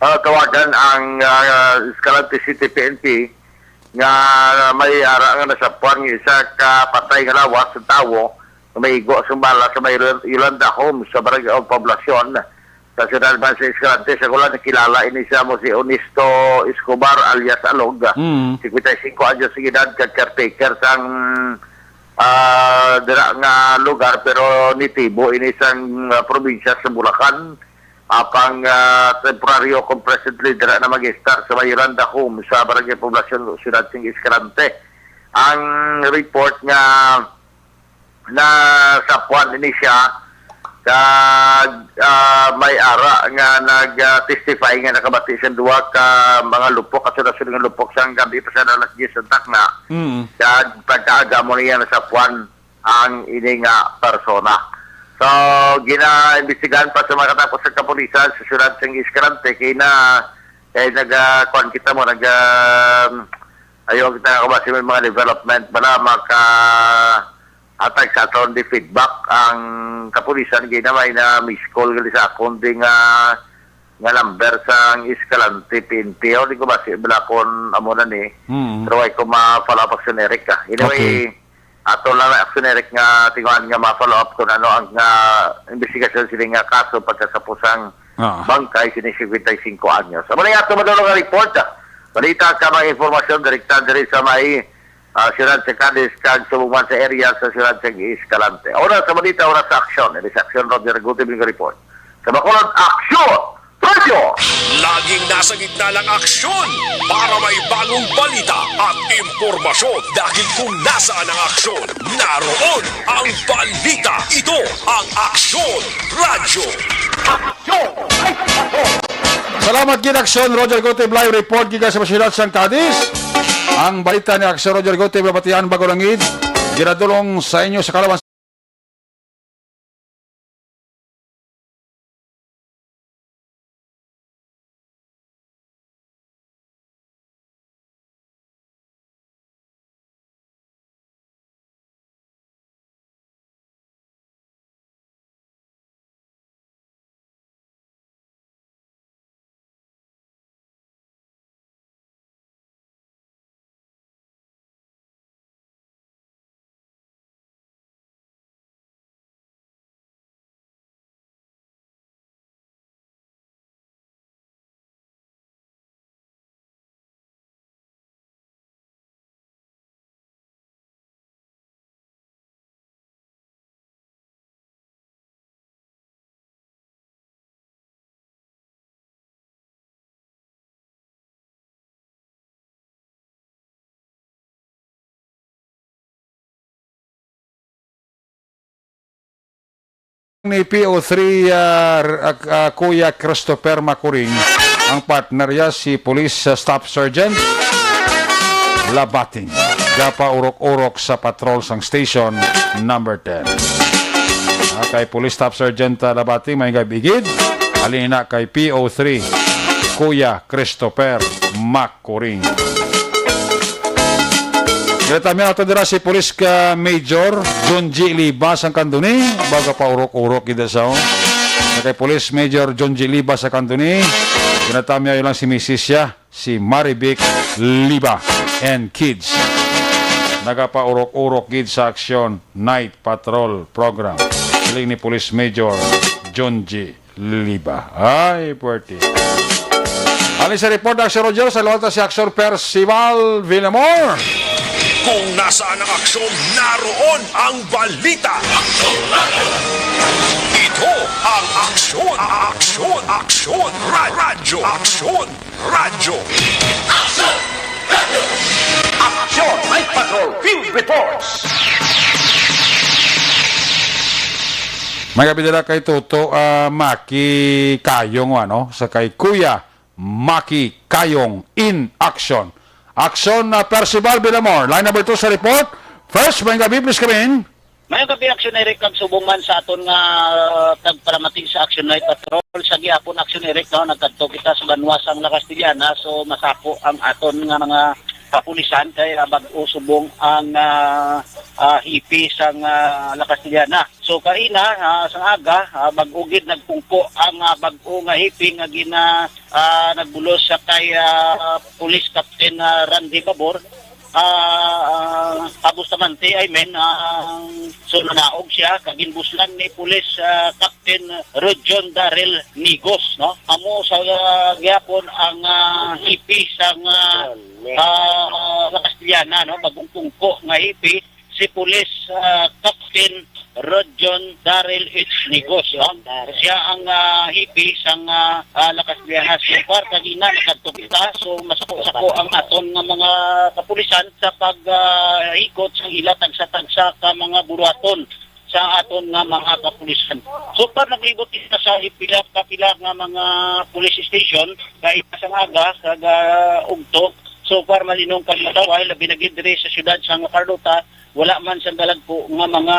Ah, tawagan ang, ah, Escalante City P N P nga may ara nga nasapwan nga isa ka patay nga lawas sa tawo nga may igo sa bala sa may Yolan-, Yolanda Homes sa Barangay o Poblacion sa siyudad man sa Escalante. Sa kulang, nakilala ini siya mo si Onesto Escobar alias Alog, Mm. singkwenta y singko anyos ang edad, kag caretaker sang, ah, dira nga lugar, pero nitibo ini sang, ah, probinsya sa Bulacan. Apang, ah, temporaryo kung presently dira na mag-estar sa may Yolanda Home sa Barangay Poblacion, Siyudad sing Escalante. Ang report nga nasapuan ini siya, kag, ah, may ara nga nag, ah, testify nga nakabati sa duha ka mga lupok, kasunod-sunod nga lupok sang gabi, pasado alas diyes sa takna. Mm. Kag pagkaaga mo niya nasapuan ang ini nga persona. So, ginaimbestigahan pa sa mga katapos sa kapulisan sa siyudad sang Escalante, kay na, kay naga, kuwan kita mo, naga, ayaw kita kabasi may mga development, bala maka atag sa aton di feedback ang kapulisan, kay na may na miss call gali sa akon di nga, nga number sang Escalante P N P. O, di ko basi bala kon amo na ni. Mm. Pero ay ko ma-follow up, Action Eric, ah. Anyway, Okay. ato lang na, Action Eric, nga tinguhan nga ma-follow up kung ano ang, nga, investigasyon sini nga kaso pagkasapusang Ah. bangkay sini singkwenta y singko anyos. Amo na yung ato madulong nga report, ah. Balita ka mga informasyon direkta diri sa may, ah, siyudad sa Cadiz kag subong man sa area sa siyudad sa Escalante. Oras sa balita, oras sa aksyon. Ini sa aksyon, Roger Gutib nga report. Sa Bacolod, aksyon! Radyo! Laging nasa gitna ng aksyon para may bagong balita at impormasyon, dahil kung nasaan ang aksyon, naroon ang balita. Ito ang Aksyon Radyo. Salamat gid, Aksyon Roger Gutib, live report gikan sa siyudad sang Cadiz. Ang balita ni Aksyon Roger Gutib, mabatian bago langit, ginadulong sa inyo sa kalaban ni P O three, ah, r-, ah, ah, Kuya Christopher Macuring, ang partner niya si Police, ah, Staff Sergeant Labating. Gapaurok-urok sa patrol sang station number ten. Ah, kay Police Staff Sergeant, ah, Labating, may gabigid. Halin na kay P O three, Kuya Christopher Mac Kuring. Kita mi ato dira si Police ka Major John G Libas ang kanduni, baga paurok-urok gid sa, oh. Kay Police Major John G Libas sa kanduni, kinatami lang si misis siya, si Marivic Liba and kids. Nagapaurok-urok gid sa aksyon night patrol program. Siling ni Police Major John G Liba. Ay, puwerte. Halin sa report, Aksyon Roger, sa luwalta si Aksyon Percival Villamor. Kung nasaan ang aksyon, naroon ang balita. Ito ang Aksyon, Aksyon, Aksyon, Ra-, Radyo, Aksyon, Radyo. Aksyon! Radyo! Aksyon! Night Patrol Field Reports! May kapidala kay Toto, ah, Maki Kayong, ano, sa kay Kuya Maki Kayong in action. Action na Percival Villamor. Line number two sa report. First, may gabi, please come in. Mayong gabi, Action Eric, kag subong man sa aton nga, uh, tagparamating sa Action Night Patrol. Sa gihapon, Action Eric, no, nagkadto kita sa banwa sang La Castellana, so masako ang aton nga mga kapulisan kay, ah, bag-o subong ang, ah, ah, hipi sang, ah, La Castellana. So kaina, ah, sang aga, ah, bag-o gid nagpungko ang, ah, bag-o nga hipi nga gina-, ah, nagbulos siya kay, ah, Police Captain, ah, Randy Babor, ah, ah, Bustamante, I mean, ang so nanaog siya, kag ginbuslan ni Police, ah, Captain Rojon Darrell Nigos, no? Amo sa, ah, gihapon ang, ah, hipi sang, ah, ah, La Castellana, no? Bagong pungko nga hipi, si Police, ah, Captain Rojon Darrell H. Nigos, no? Siya ang, ah, hipi sang, ah, ah, La Castellana. So far, kagina, nakadto kita. So, masako-sako ang aton nga mga kapulisan sa pag, ah, ikot sang ila tagsa-tagsa ka mga buruhaton sa aton nga mga kapulisan. So far, naglibot kita sa pila ka pila nga mga police station, kay sa aga, kag, ah, ugto. So far, malinong kag matawhay, labi na gid diri sa siyudad sang Carlota, wala man sa dalagko nga mga,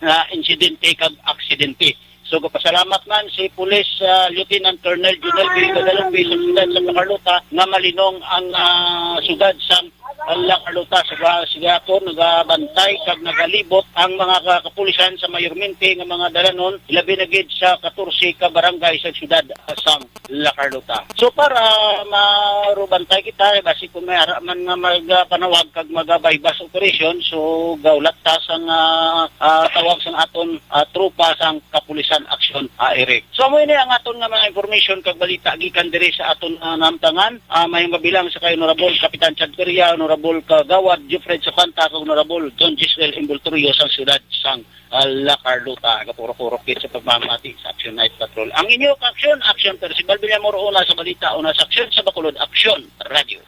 ah, insidente kag aksidente. So, gapasalamat man si Police, ah, Lieutenant Colonel Junel B. Guadalupe sa siyudad sa Carlota nga malinong ang, ah, siyudad sa La Carlota. Sa ga-, sa gihapon, nagabantay kag nagalibot ang mga ka-, kapulisan sa mayormente nga mga dalanon, labi na gid sa katorse ka barangay sa siyudad sang La Carlota. So far, ah, marubantay kita, eh, basi kung may ara man nga magpanawag kag magabaybas operation, so gaulat ta sang, ah, ah, tawag sang aton, ah, tropa sang Kapulisan Aksyon, ah, Eric. So amo ini ang aton nga mga information kag balita gikan diri sa aton, ah, namtangan. Ah, may mabilang sa kay Honorable Kapitan Chad Peria, Honorable Kagawad Jeffred Safanta, kag Honorable John Gisrel Imbultorio sang siyudad sang, ah, La Carlota. Gapurok-urok gid sa pagmamati sa Action Night Patrol. Ang inyo ka-aksyon, Action Percival Villamor, una sa balita, una sa aksyon sa Bacolod Aksyon Radio.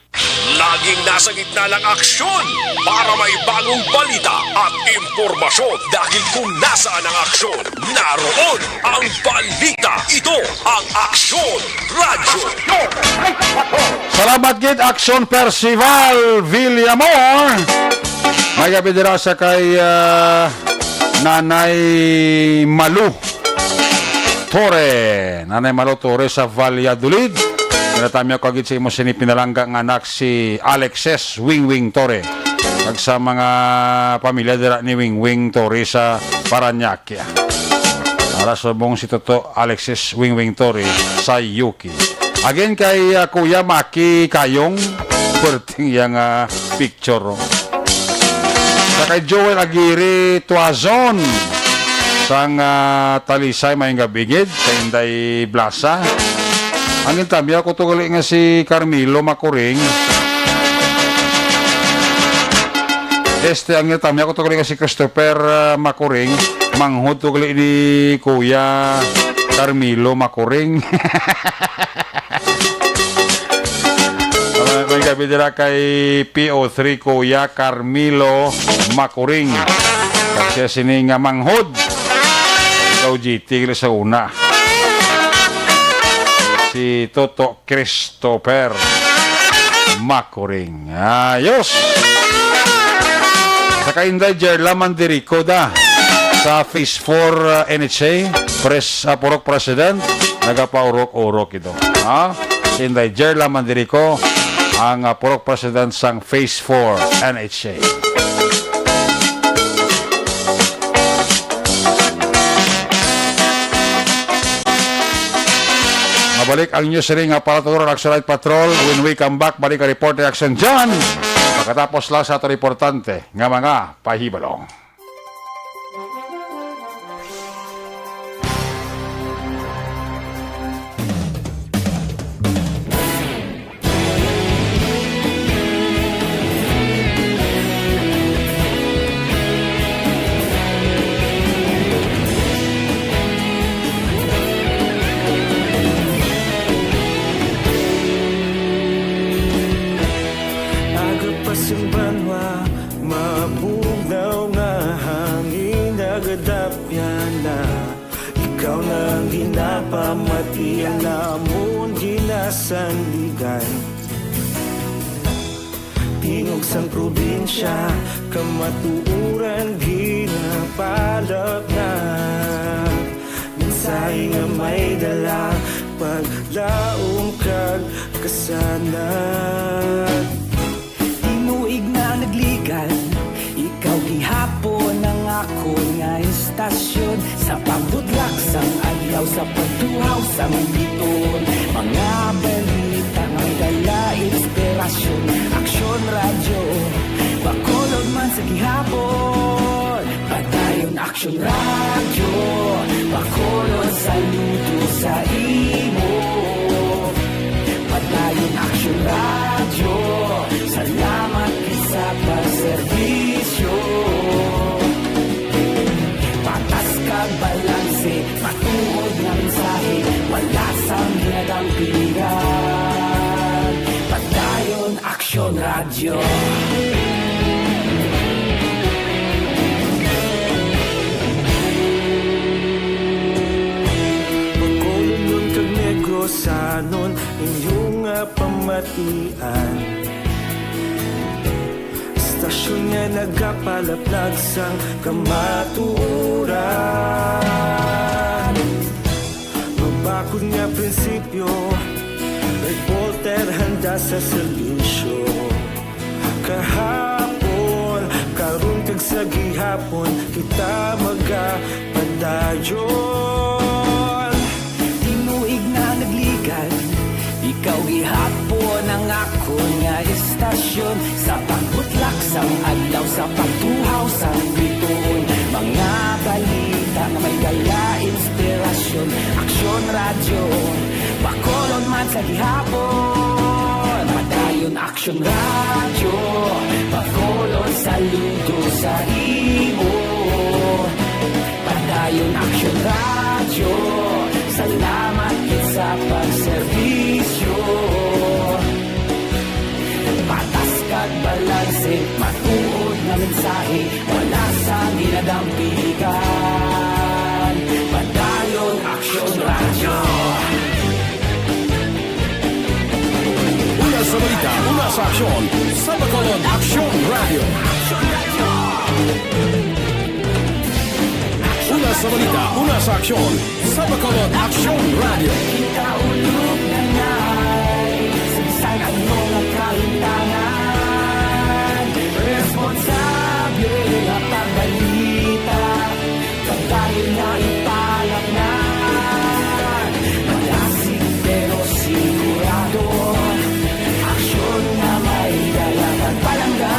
Laging nasa gitna ng aksyon para may bagong balita at impormasyon, dahil kung nasaan ang aksyon, naroon ang balita. Ito ang Aksyon Radyo. Salamat gid, Action Percival Villamor. May gab-i dira sa kay, ah, Nanay Malu Torre. Nanay Malu Torre sa Valladolid. Nagtamyaw ka gid sa imo sini pinalangga nga anak si Alexis Wingwing Torre. Kag sa mga pamilya dira ni Wingwing Torre sa Parañaque. Para subong si Toto Alexis Wingwing Torre sa Yuki. Again kay, ah, Kuya Maki Kayong, perting yang, ah, picture, oh. Sa kay Joel Aguirre Tuazon, sang, ah, Talisay, maayong gab-i gid, kay Inday Blasa. Ang intamya ko to gali nga si Carmelo Macuring. Este, ang intamya ko to gali nga si Christopher, ah, Macuring. Manghod to gali ni Kuya Carmelo Macuring. Ah, may gab-i dira kay P O three Kuya Carmelo Macuring. Kag siya sini nga manghod. Ikaw, G T, gali sa una. Si Toto Christopher Macuring. Ayos. Sa kay Inday Jerla Mandirico da. Sa Phase four, uh, N H A, pres-, uh, Purok President, nagapaurok-urok ito. Ha? Si Inday Jerla Mandirico, ang, uh, Purok President sang Phase four N H A. Mabalik ang news ring, uh, para tuturon Action Night Patrol. When we come back, balik ang report ni Action John. Pagkatapos lang sa ato importante nga mga pahibalo. Aga pa sing banwa, mabugnaw nga hangin nagadapyan na. Ikaw na ang ginapamati, ang amon ginasandigan. Tingog sang probinsya, kamatuoran ginapalapnap. Mensahe nga may dala, paglaom kag kasanag. Tinuig na nagligan, ikaw gihapon ang akon nga istasyon. Sa pagbutlak sang adlaw, Sa pagtuhaw sa mga bituon, mga balita nga may dala inspirasyon. Aksyon Radyo, Bacolod man sa gihapon. Padayon Aksyon Radyo, Bacolod saludo sa imo. Padayon Aksyon Radyo, salamat gid sa pagserbisyo. Patas kag balanse, matuod nga mensahe, wala sang ginadampigan. Padayon Aksyon Radyo. Bacolodnon kag Negrosanon, inyo nga pamatian. Istasyon nga nagapalaplag sang kamatuoran. Mabakod nga prinsipyo, reporter handa sa serbisyo. Kahapon, karon kag sa gihapon, kita magapadayon. Tinuig na nagligan, ikaw gihapon ang akon nga istasyon. Sa pagbutlak sang adlaw, sa pagtuhaw sang bituon, mga balita nga may dala inspirasyon. Aksyon Radyo, Bacolod man sa gihapon. Padayon Aksyon Radyo, Bacolod saludo sa imo. Padayon Aksyon Radyo, salamat gid sa pagserbisyo. Patas kag balanse, matuod nga mensahe, wala sang ginadampigan. Padayon Aksyon Radyo. Una sa balita, una sa aksyon, sa Bacolod Aksyon Radyo. Una sa balita, una sa aksyon, sa Bacolod Aksyon Radyo. Kita ulog na ngay, sa bisan ano nga kahimtangan, responsable nga pagbalita. Pagdayon na ipalamnan, malasig pero sigurado, aksyon nga may dala kag palangga.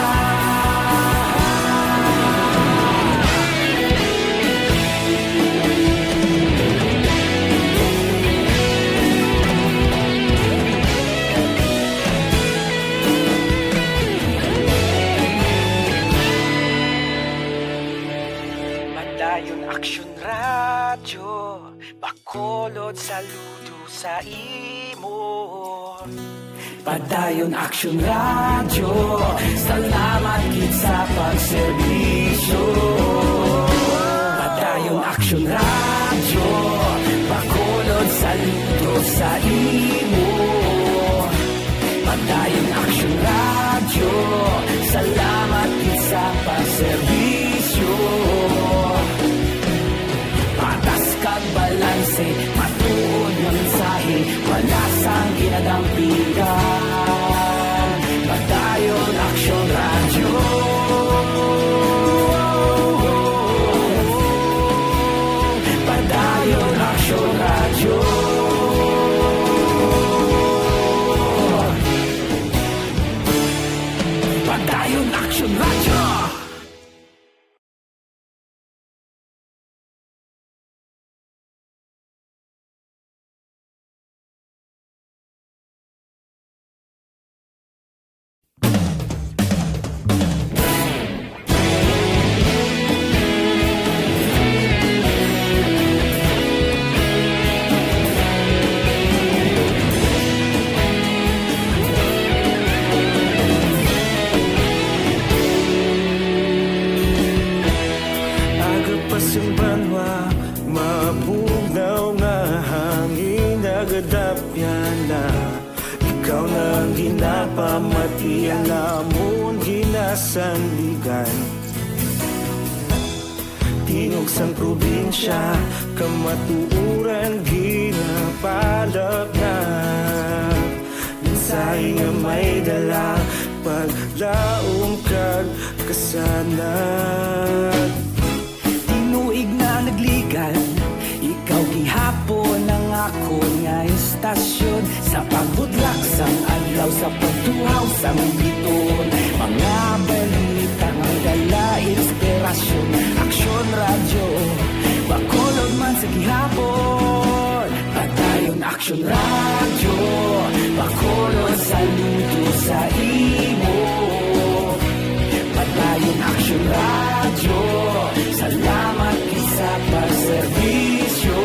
Padayon Aksyon Radyo, Bacolod saludo sa imo. Padayon Aksyon Radyo, salamat gid sa pagserbisyo. Padayon Aksyon Radyo, Bacolod saludo sa imo. Padayon Aksyon Radyo, salamat gid sa pagserbisyo. Patas kag balanse, matuod nga mensahe, wala sang ginadampigan. Padayon Aksyon Radyo. Padayon Aksyon Radyo. Padayon Aksyon Radyo. Aga pa sing banwa, mabugnaw nga hangin nagadapyan na. Ikaw na ang ginapamati, ang amon ginasandigan. Tingog sang probinsya, kamatuoran ginapalapnag. Mensahe nga may dala, paglaom kag kasanag. Tinuig na nagligan, ikaw gihapon Tuhaw sang biton, mga balita nga dala inspirasyon. Aksyon Radyo, Bacolod man sa gihapon. Padayon Aksyon Radyo, Bacolod saludo sa imo. Padayon Aksyon Radyo, salamat gid sa pagserbisyo.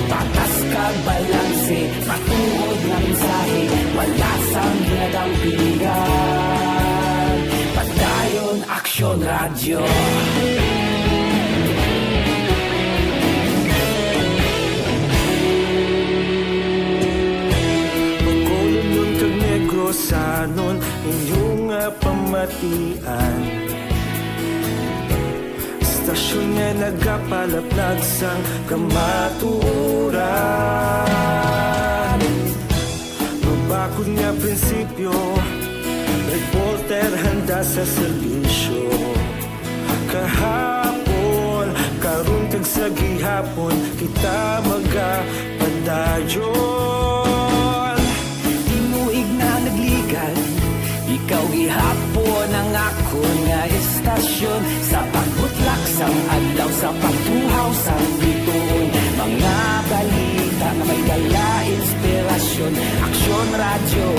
Patas kag balanse, matuod nga mensahe, wala sang ginadampigan. Padayon Aksyon Radyo. Bacolodnon kag Negrosanon, inyo nga pamatian. Istasyon nga nagapalaplag sang kamatuoran. Mabakod nga prinsipyo, reporter handa sa serbisyo. Kahapon, karon kag sa gihapon, kita magapadayon. Tinuig na nagligan, ikaw gihapon ang akon nga istasyon. Sa pagbutlak sang adlaw, sa pagtuhaw sang bituon, mga balita nga may dala inspirasyon. Aksyon Radyo,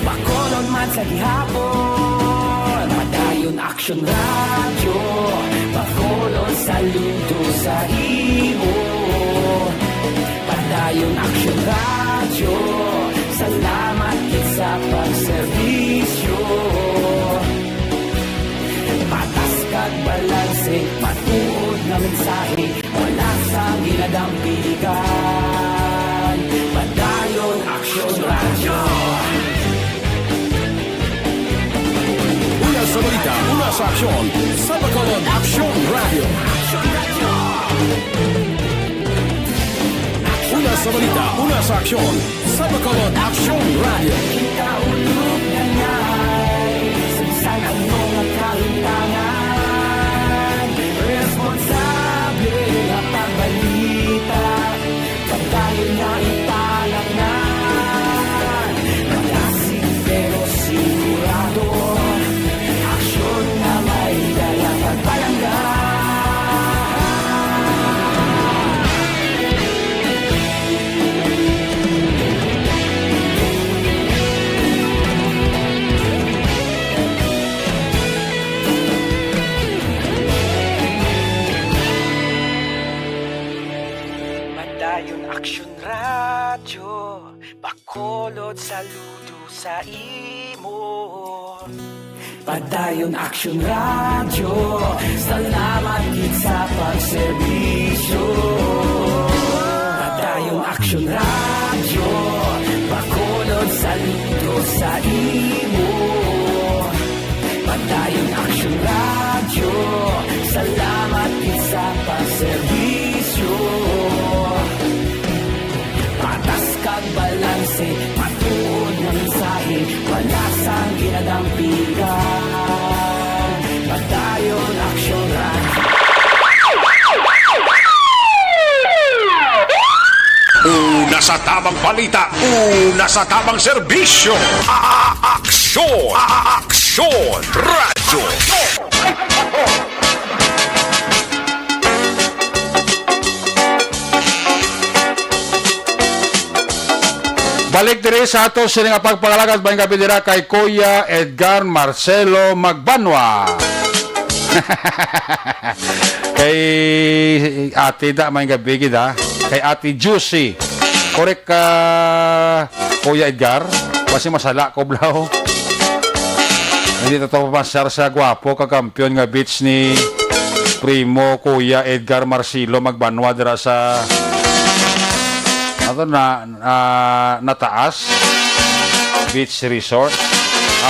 Bacolod man sa gihapon. Padayon Aksyon Radyo, Bacolod saludo sa imo. Padayon Aksyon Radyo, salamat gid sa pagserbisyo. Patas kag balanse, matuod nga mensahe, wala sang ginadampigan. Padayon Aksyon Radyo. Una sa balita, una sa aksyon, sa Bacolod Aksyon Radyo. Una sa balita, una sa aksyon, sa Bacolod Aksyon Radyo. Kita ulog na ngay, sa bisan ano nga kalutangan, responsable nga pagbalita. Padayon nga italaknan, malasig pero sigurado. Aksyon nga may dala pagpalangga. Padayon Aksyon Radyo, Bacolod saludo sa imo. Padayon Aksyon Radyo, salamat gid sa pagserbisyo. Padayon Aksyon Radyo, Bacolod saludo sa imo. Padayon Aksyon Radyo, salamat gid sa pagserbisyo. Patas kag balanse, matuod nga mensahe, wala sang ginadampigan. Padayon Aksyon Radyo. Una sa tamang balita, una sa tamang serbisyo. A-, a-, aksyon, a-, a-, aksyon, radyo. Balik diri sa ato sini nga pagpangalakat, maayong gabi dira kay Kuya Edgar Marcelo Magbanwa. Kay ate da, maayong gabi gid, ha. Kay Ate Juicy. Korek ka, Kuya Edgar? Basi masala ko, blaw. Hindi to, to masyar sa gwapo ka kampiyon nga beach ni Primo Kuya Edgar Marcelo Magbanwa dira sa, ato na, ah, Nataas Beach Resort.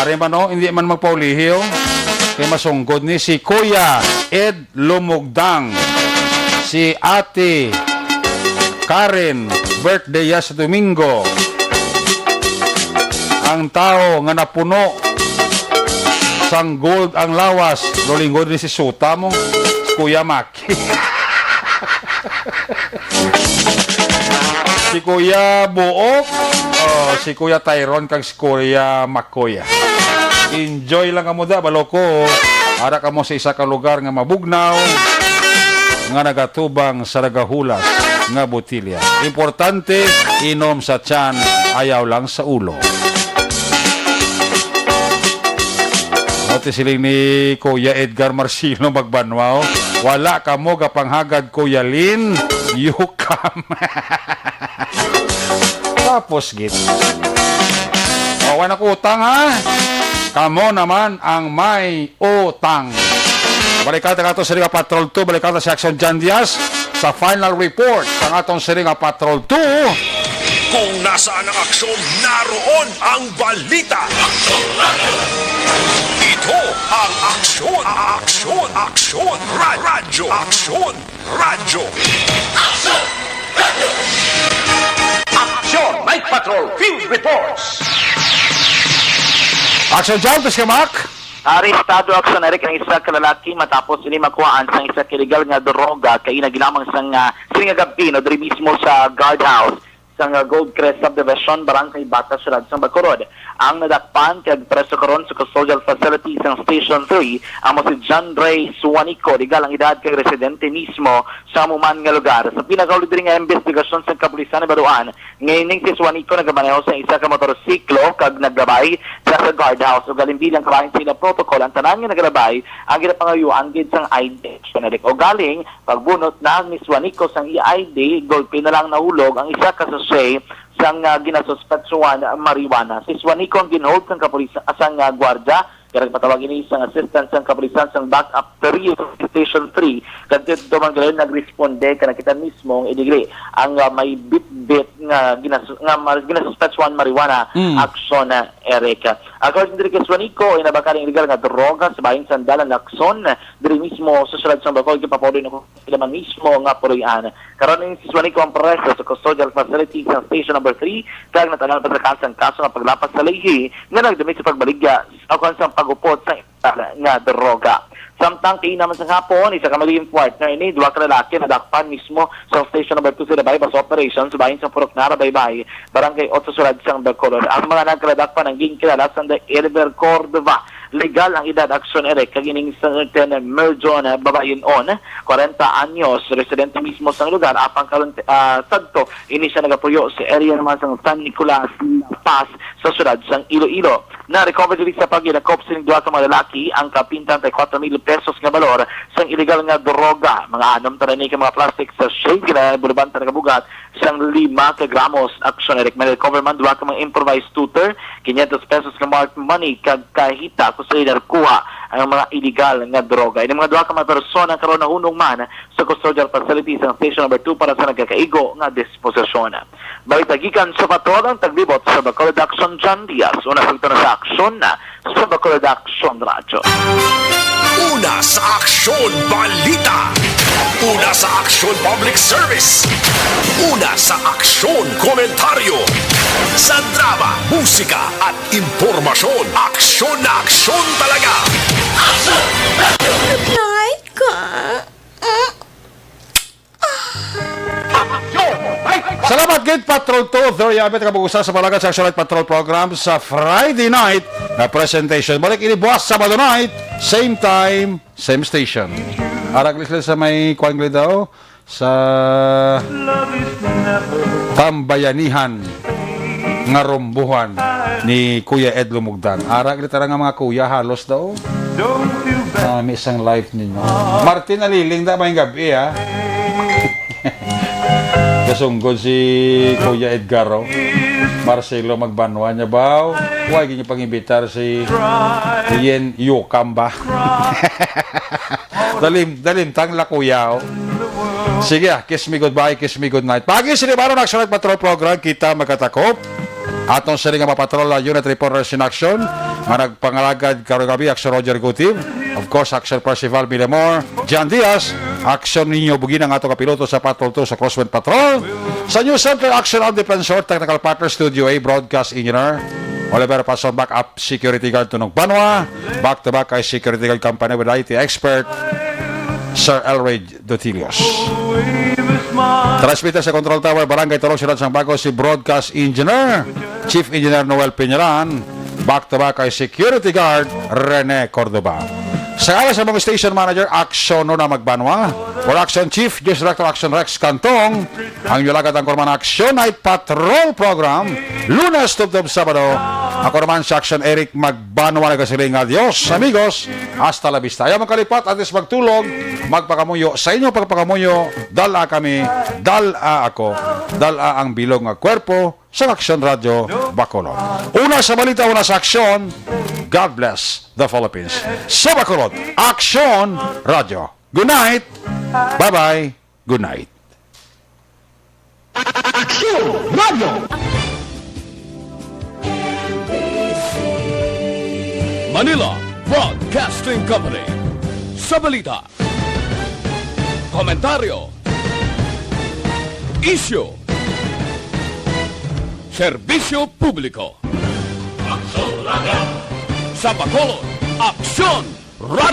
Ari man, oh, hindi man magpaulihi, oh. Kay masunggod ni si Kuya Ed Lumugdang. Si Ate Karen, birthday ya sa Domingo. Ang tao nga napuno sang gold ang lawas, lulingod ni si Suta mo, si Kuya Maki. Si Kuya Buok, oh, si Kuya Tyron, kag si Kuya Makoy. Enjoy lang kamo da, balo ko. Ara kamo sa isa ka lugar nga mabugnaw, nga nagatubang sa nagahulas nga botilya. Importante, inom sa tiyan, ayaw lang sa ulo. Amo ti siling ni Kuya Edgar Marcelo Magbanwa, oh. Wala kamo gapanghagad, Kuya Lin. You come. Tapos, gid. O, wala ko utang, ha? Kamo naman ang may utang. Balikan ta ato sa Liga Patrol two, balikan ta si Action John Diaz sa final report sa atong siling nga Patrol two. Kung nasaan ang aksyon, naroon ang balita. Ito ang Aksyon, Aksyon, Aksyon, Ra- Radyo, Aksyon, Radyo. Aksyon, Night Patrol, Field Reports. Action John, tus ka, Mac. Arestado, Action Eric, ang isa ka lalaki matapos ini makuhaan sang isa ka illegal nga droga kaina lamang sang, ah, sining nga gab-i, no, diri mismo sa guardhouse sang, ah, Gold Crest Subdivision, Barangay Bata, Siyudad sang Bacolod. Ang nadakpan kag preso karon sa custodial facility sang Station three amo si John Ray Suanico, legal ang edad kag residente mismo sa amo man nga lugar. Sa pinakauli diri nga imbestigasyon sang kapulisan, nabaluan nga ining si Suanico nagamaneho sa isa ka motorsiklo kag naglabay sa, sa guardhouse, ug alinbilang kabahin sa ila protocol, ang tanan nga naglabay ang ginapangayuan gid sang I D. Ugaling pagbunot na ni Suanico sang iya I D, golpe na lang nahulog ang isa ka sachet sang, ah, ginasuspetsuhan marijuana. Si Suanico ang ginhold sang kapulis-, sang, ah, gwardiya. Kaya nagpatawag ini sang assistant sang kapulisan sang Backup three, Station three, kag didto man gid nagresponde kag nakita mismo ang iligri ang, ah, may bitbit nga ginas-, nga mar-, ginasuspetsuhan marijuana. Mm. Action, ah, Eric. According diri kay Suanico, inabakal ang illegal nga droga sa bahin sang Dalan Lacson, diri mismo sa siyudad sang Bacolod, kay papauli na ko sila man mismo nga puloy-an. Karon, ini si Suanico ang preso sa custodial facility sa Station Number Three, kag natagaan pa sa kaso nga paglapas sa leyhi nga nagdumit sa pagbaligya o kon sa pag-upod sa illegal nga droga. Samtang kaina man sang hapon, isa ka maliim partner ini, duha ka lalaki nadakpan mismo sa Station Number Two sa Labay, base sa operation sa bahin sa Purok Nara, Baybay, Barangay Otso, siyudad sang Bacolod. Ang mga nagkadakpan ang ginkilala sang Eliver Cordova, legal ang edad, Action Eric, kag ining certain Merjon, ah, babayin-on, kwarenta anyos, residente mismo sang lugar, apang karon, ah, sadto ini siya nagapuyo sa area naman sang San Nicolas, La Paz, sa siyudad sang Iloilo. Na-recover diri sa paghilakop sining duha ka mga lalaki ang kapin treinta y cuatro mil pesos nga balor sang illegal nga droga. Mga anom tanan ni ka mga plastic sachet nga bulabanta nagabugat sang lima ka gramos. Action Eric, may recover man duha ka mga improvised tutor, quinientos pesos nga marked money, kag kahita kung sa ila kuha ang mga illegal nga droga. Ini mga duha ka mga persona karon nahunong man sa custodial facility sa Station Number Two para sa nagakaigo nga disposisyon. Balita gikan sa patrol, ang taglibot sa Bacolod Action, John Diaz. Una sa ito na sa aksyon na sa Bacolod Action Radyo. Una sa aksyon, balita. Una sa aksyon, public service. Una sa aksyon, komentaryo. Sa drama, musika, at impormasyon, aksyon na aksyon talaga. Night ka. Salamat gid, Patrol two. There you have it, kabugusan sa palagad sa Action Night Patrol program sa Friday night na presentation. Balik ini buwas Sabado night, same time, same station. Arag sila sa may kwan gali daw, sa Tambayanihan nga Rumbuhan ni Kuya Ed Lumugdan. Arag gali tara nga mga kuya, halos daw. Ah, may isang life ninyo. Martin Aliling, da, may gabi, ha? Kasunggod si Kuya Edgar, oh. Marcelo Magbanwa niya, baw. Huwag niyo pang-imbitar si Yen Yukam ba? Dalim, dalim, tang la, kuya, oh. Sige, ah, kiss me goodbye, kiss me good night. Pagi, sinibaron, Action Night Patrol Program, kita magkatakop. Atong siling nga mga patrol, ah, Unit Reporters in Action, nga nagpangalagad karong gabi, Action Roger Gutiv, of course, Action Percival Milamor, John Diaz, Action Ninyo Bugina, ang ato kapiloto sa Patrol two sa Crosswind Patrol, sa News Center, Action Al Defensor, Technical Partner, Studio A, Broadcast Engineer, Oliver Pason, Backup Security Guard, Tunong Banwa, Back to Back I Security Guard Company with I T Expert, Sir Elroy Dotilios. Transmitter sa Control Tower, Barangay Tulong, Siyudad sang Bago, si Broadcast Engineer, Chief Engineer Noel Piñaran. Back to back kay Security Guard Rene Cordova. Sa ngalan sa mga station manager, Action Nona Magbanwa, Production Chief, News Director Action Rex Cantong, ang inyo lagad ang kurman Action Night Patrol Program, Lunes tubtob Sabado. Ako naman si Action Eric Magbanwa nagasiling nga, "Adios, amigos, hasta la vista." Ayaw magkalipat, antes magtulog, magpakamuyo. Sa inyo pagpakamuyo, dala kami, dala ako, dala ang bilog nga kwerpo sa Action Radio Bacolod. Una sa balita, una sa aksyon. God bless the Philippines. Sa Bacolod, Action Radio. Good night. Bye-bye. Good night. Action Radio. Manila Broadcasting Company. Sa balita, komentaryo, isyu, serbisyo publiko. Sa Bacolod, Aksyon Radio.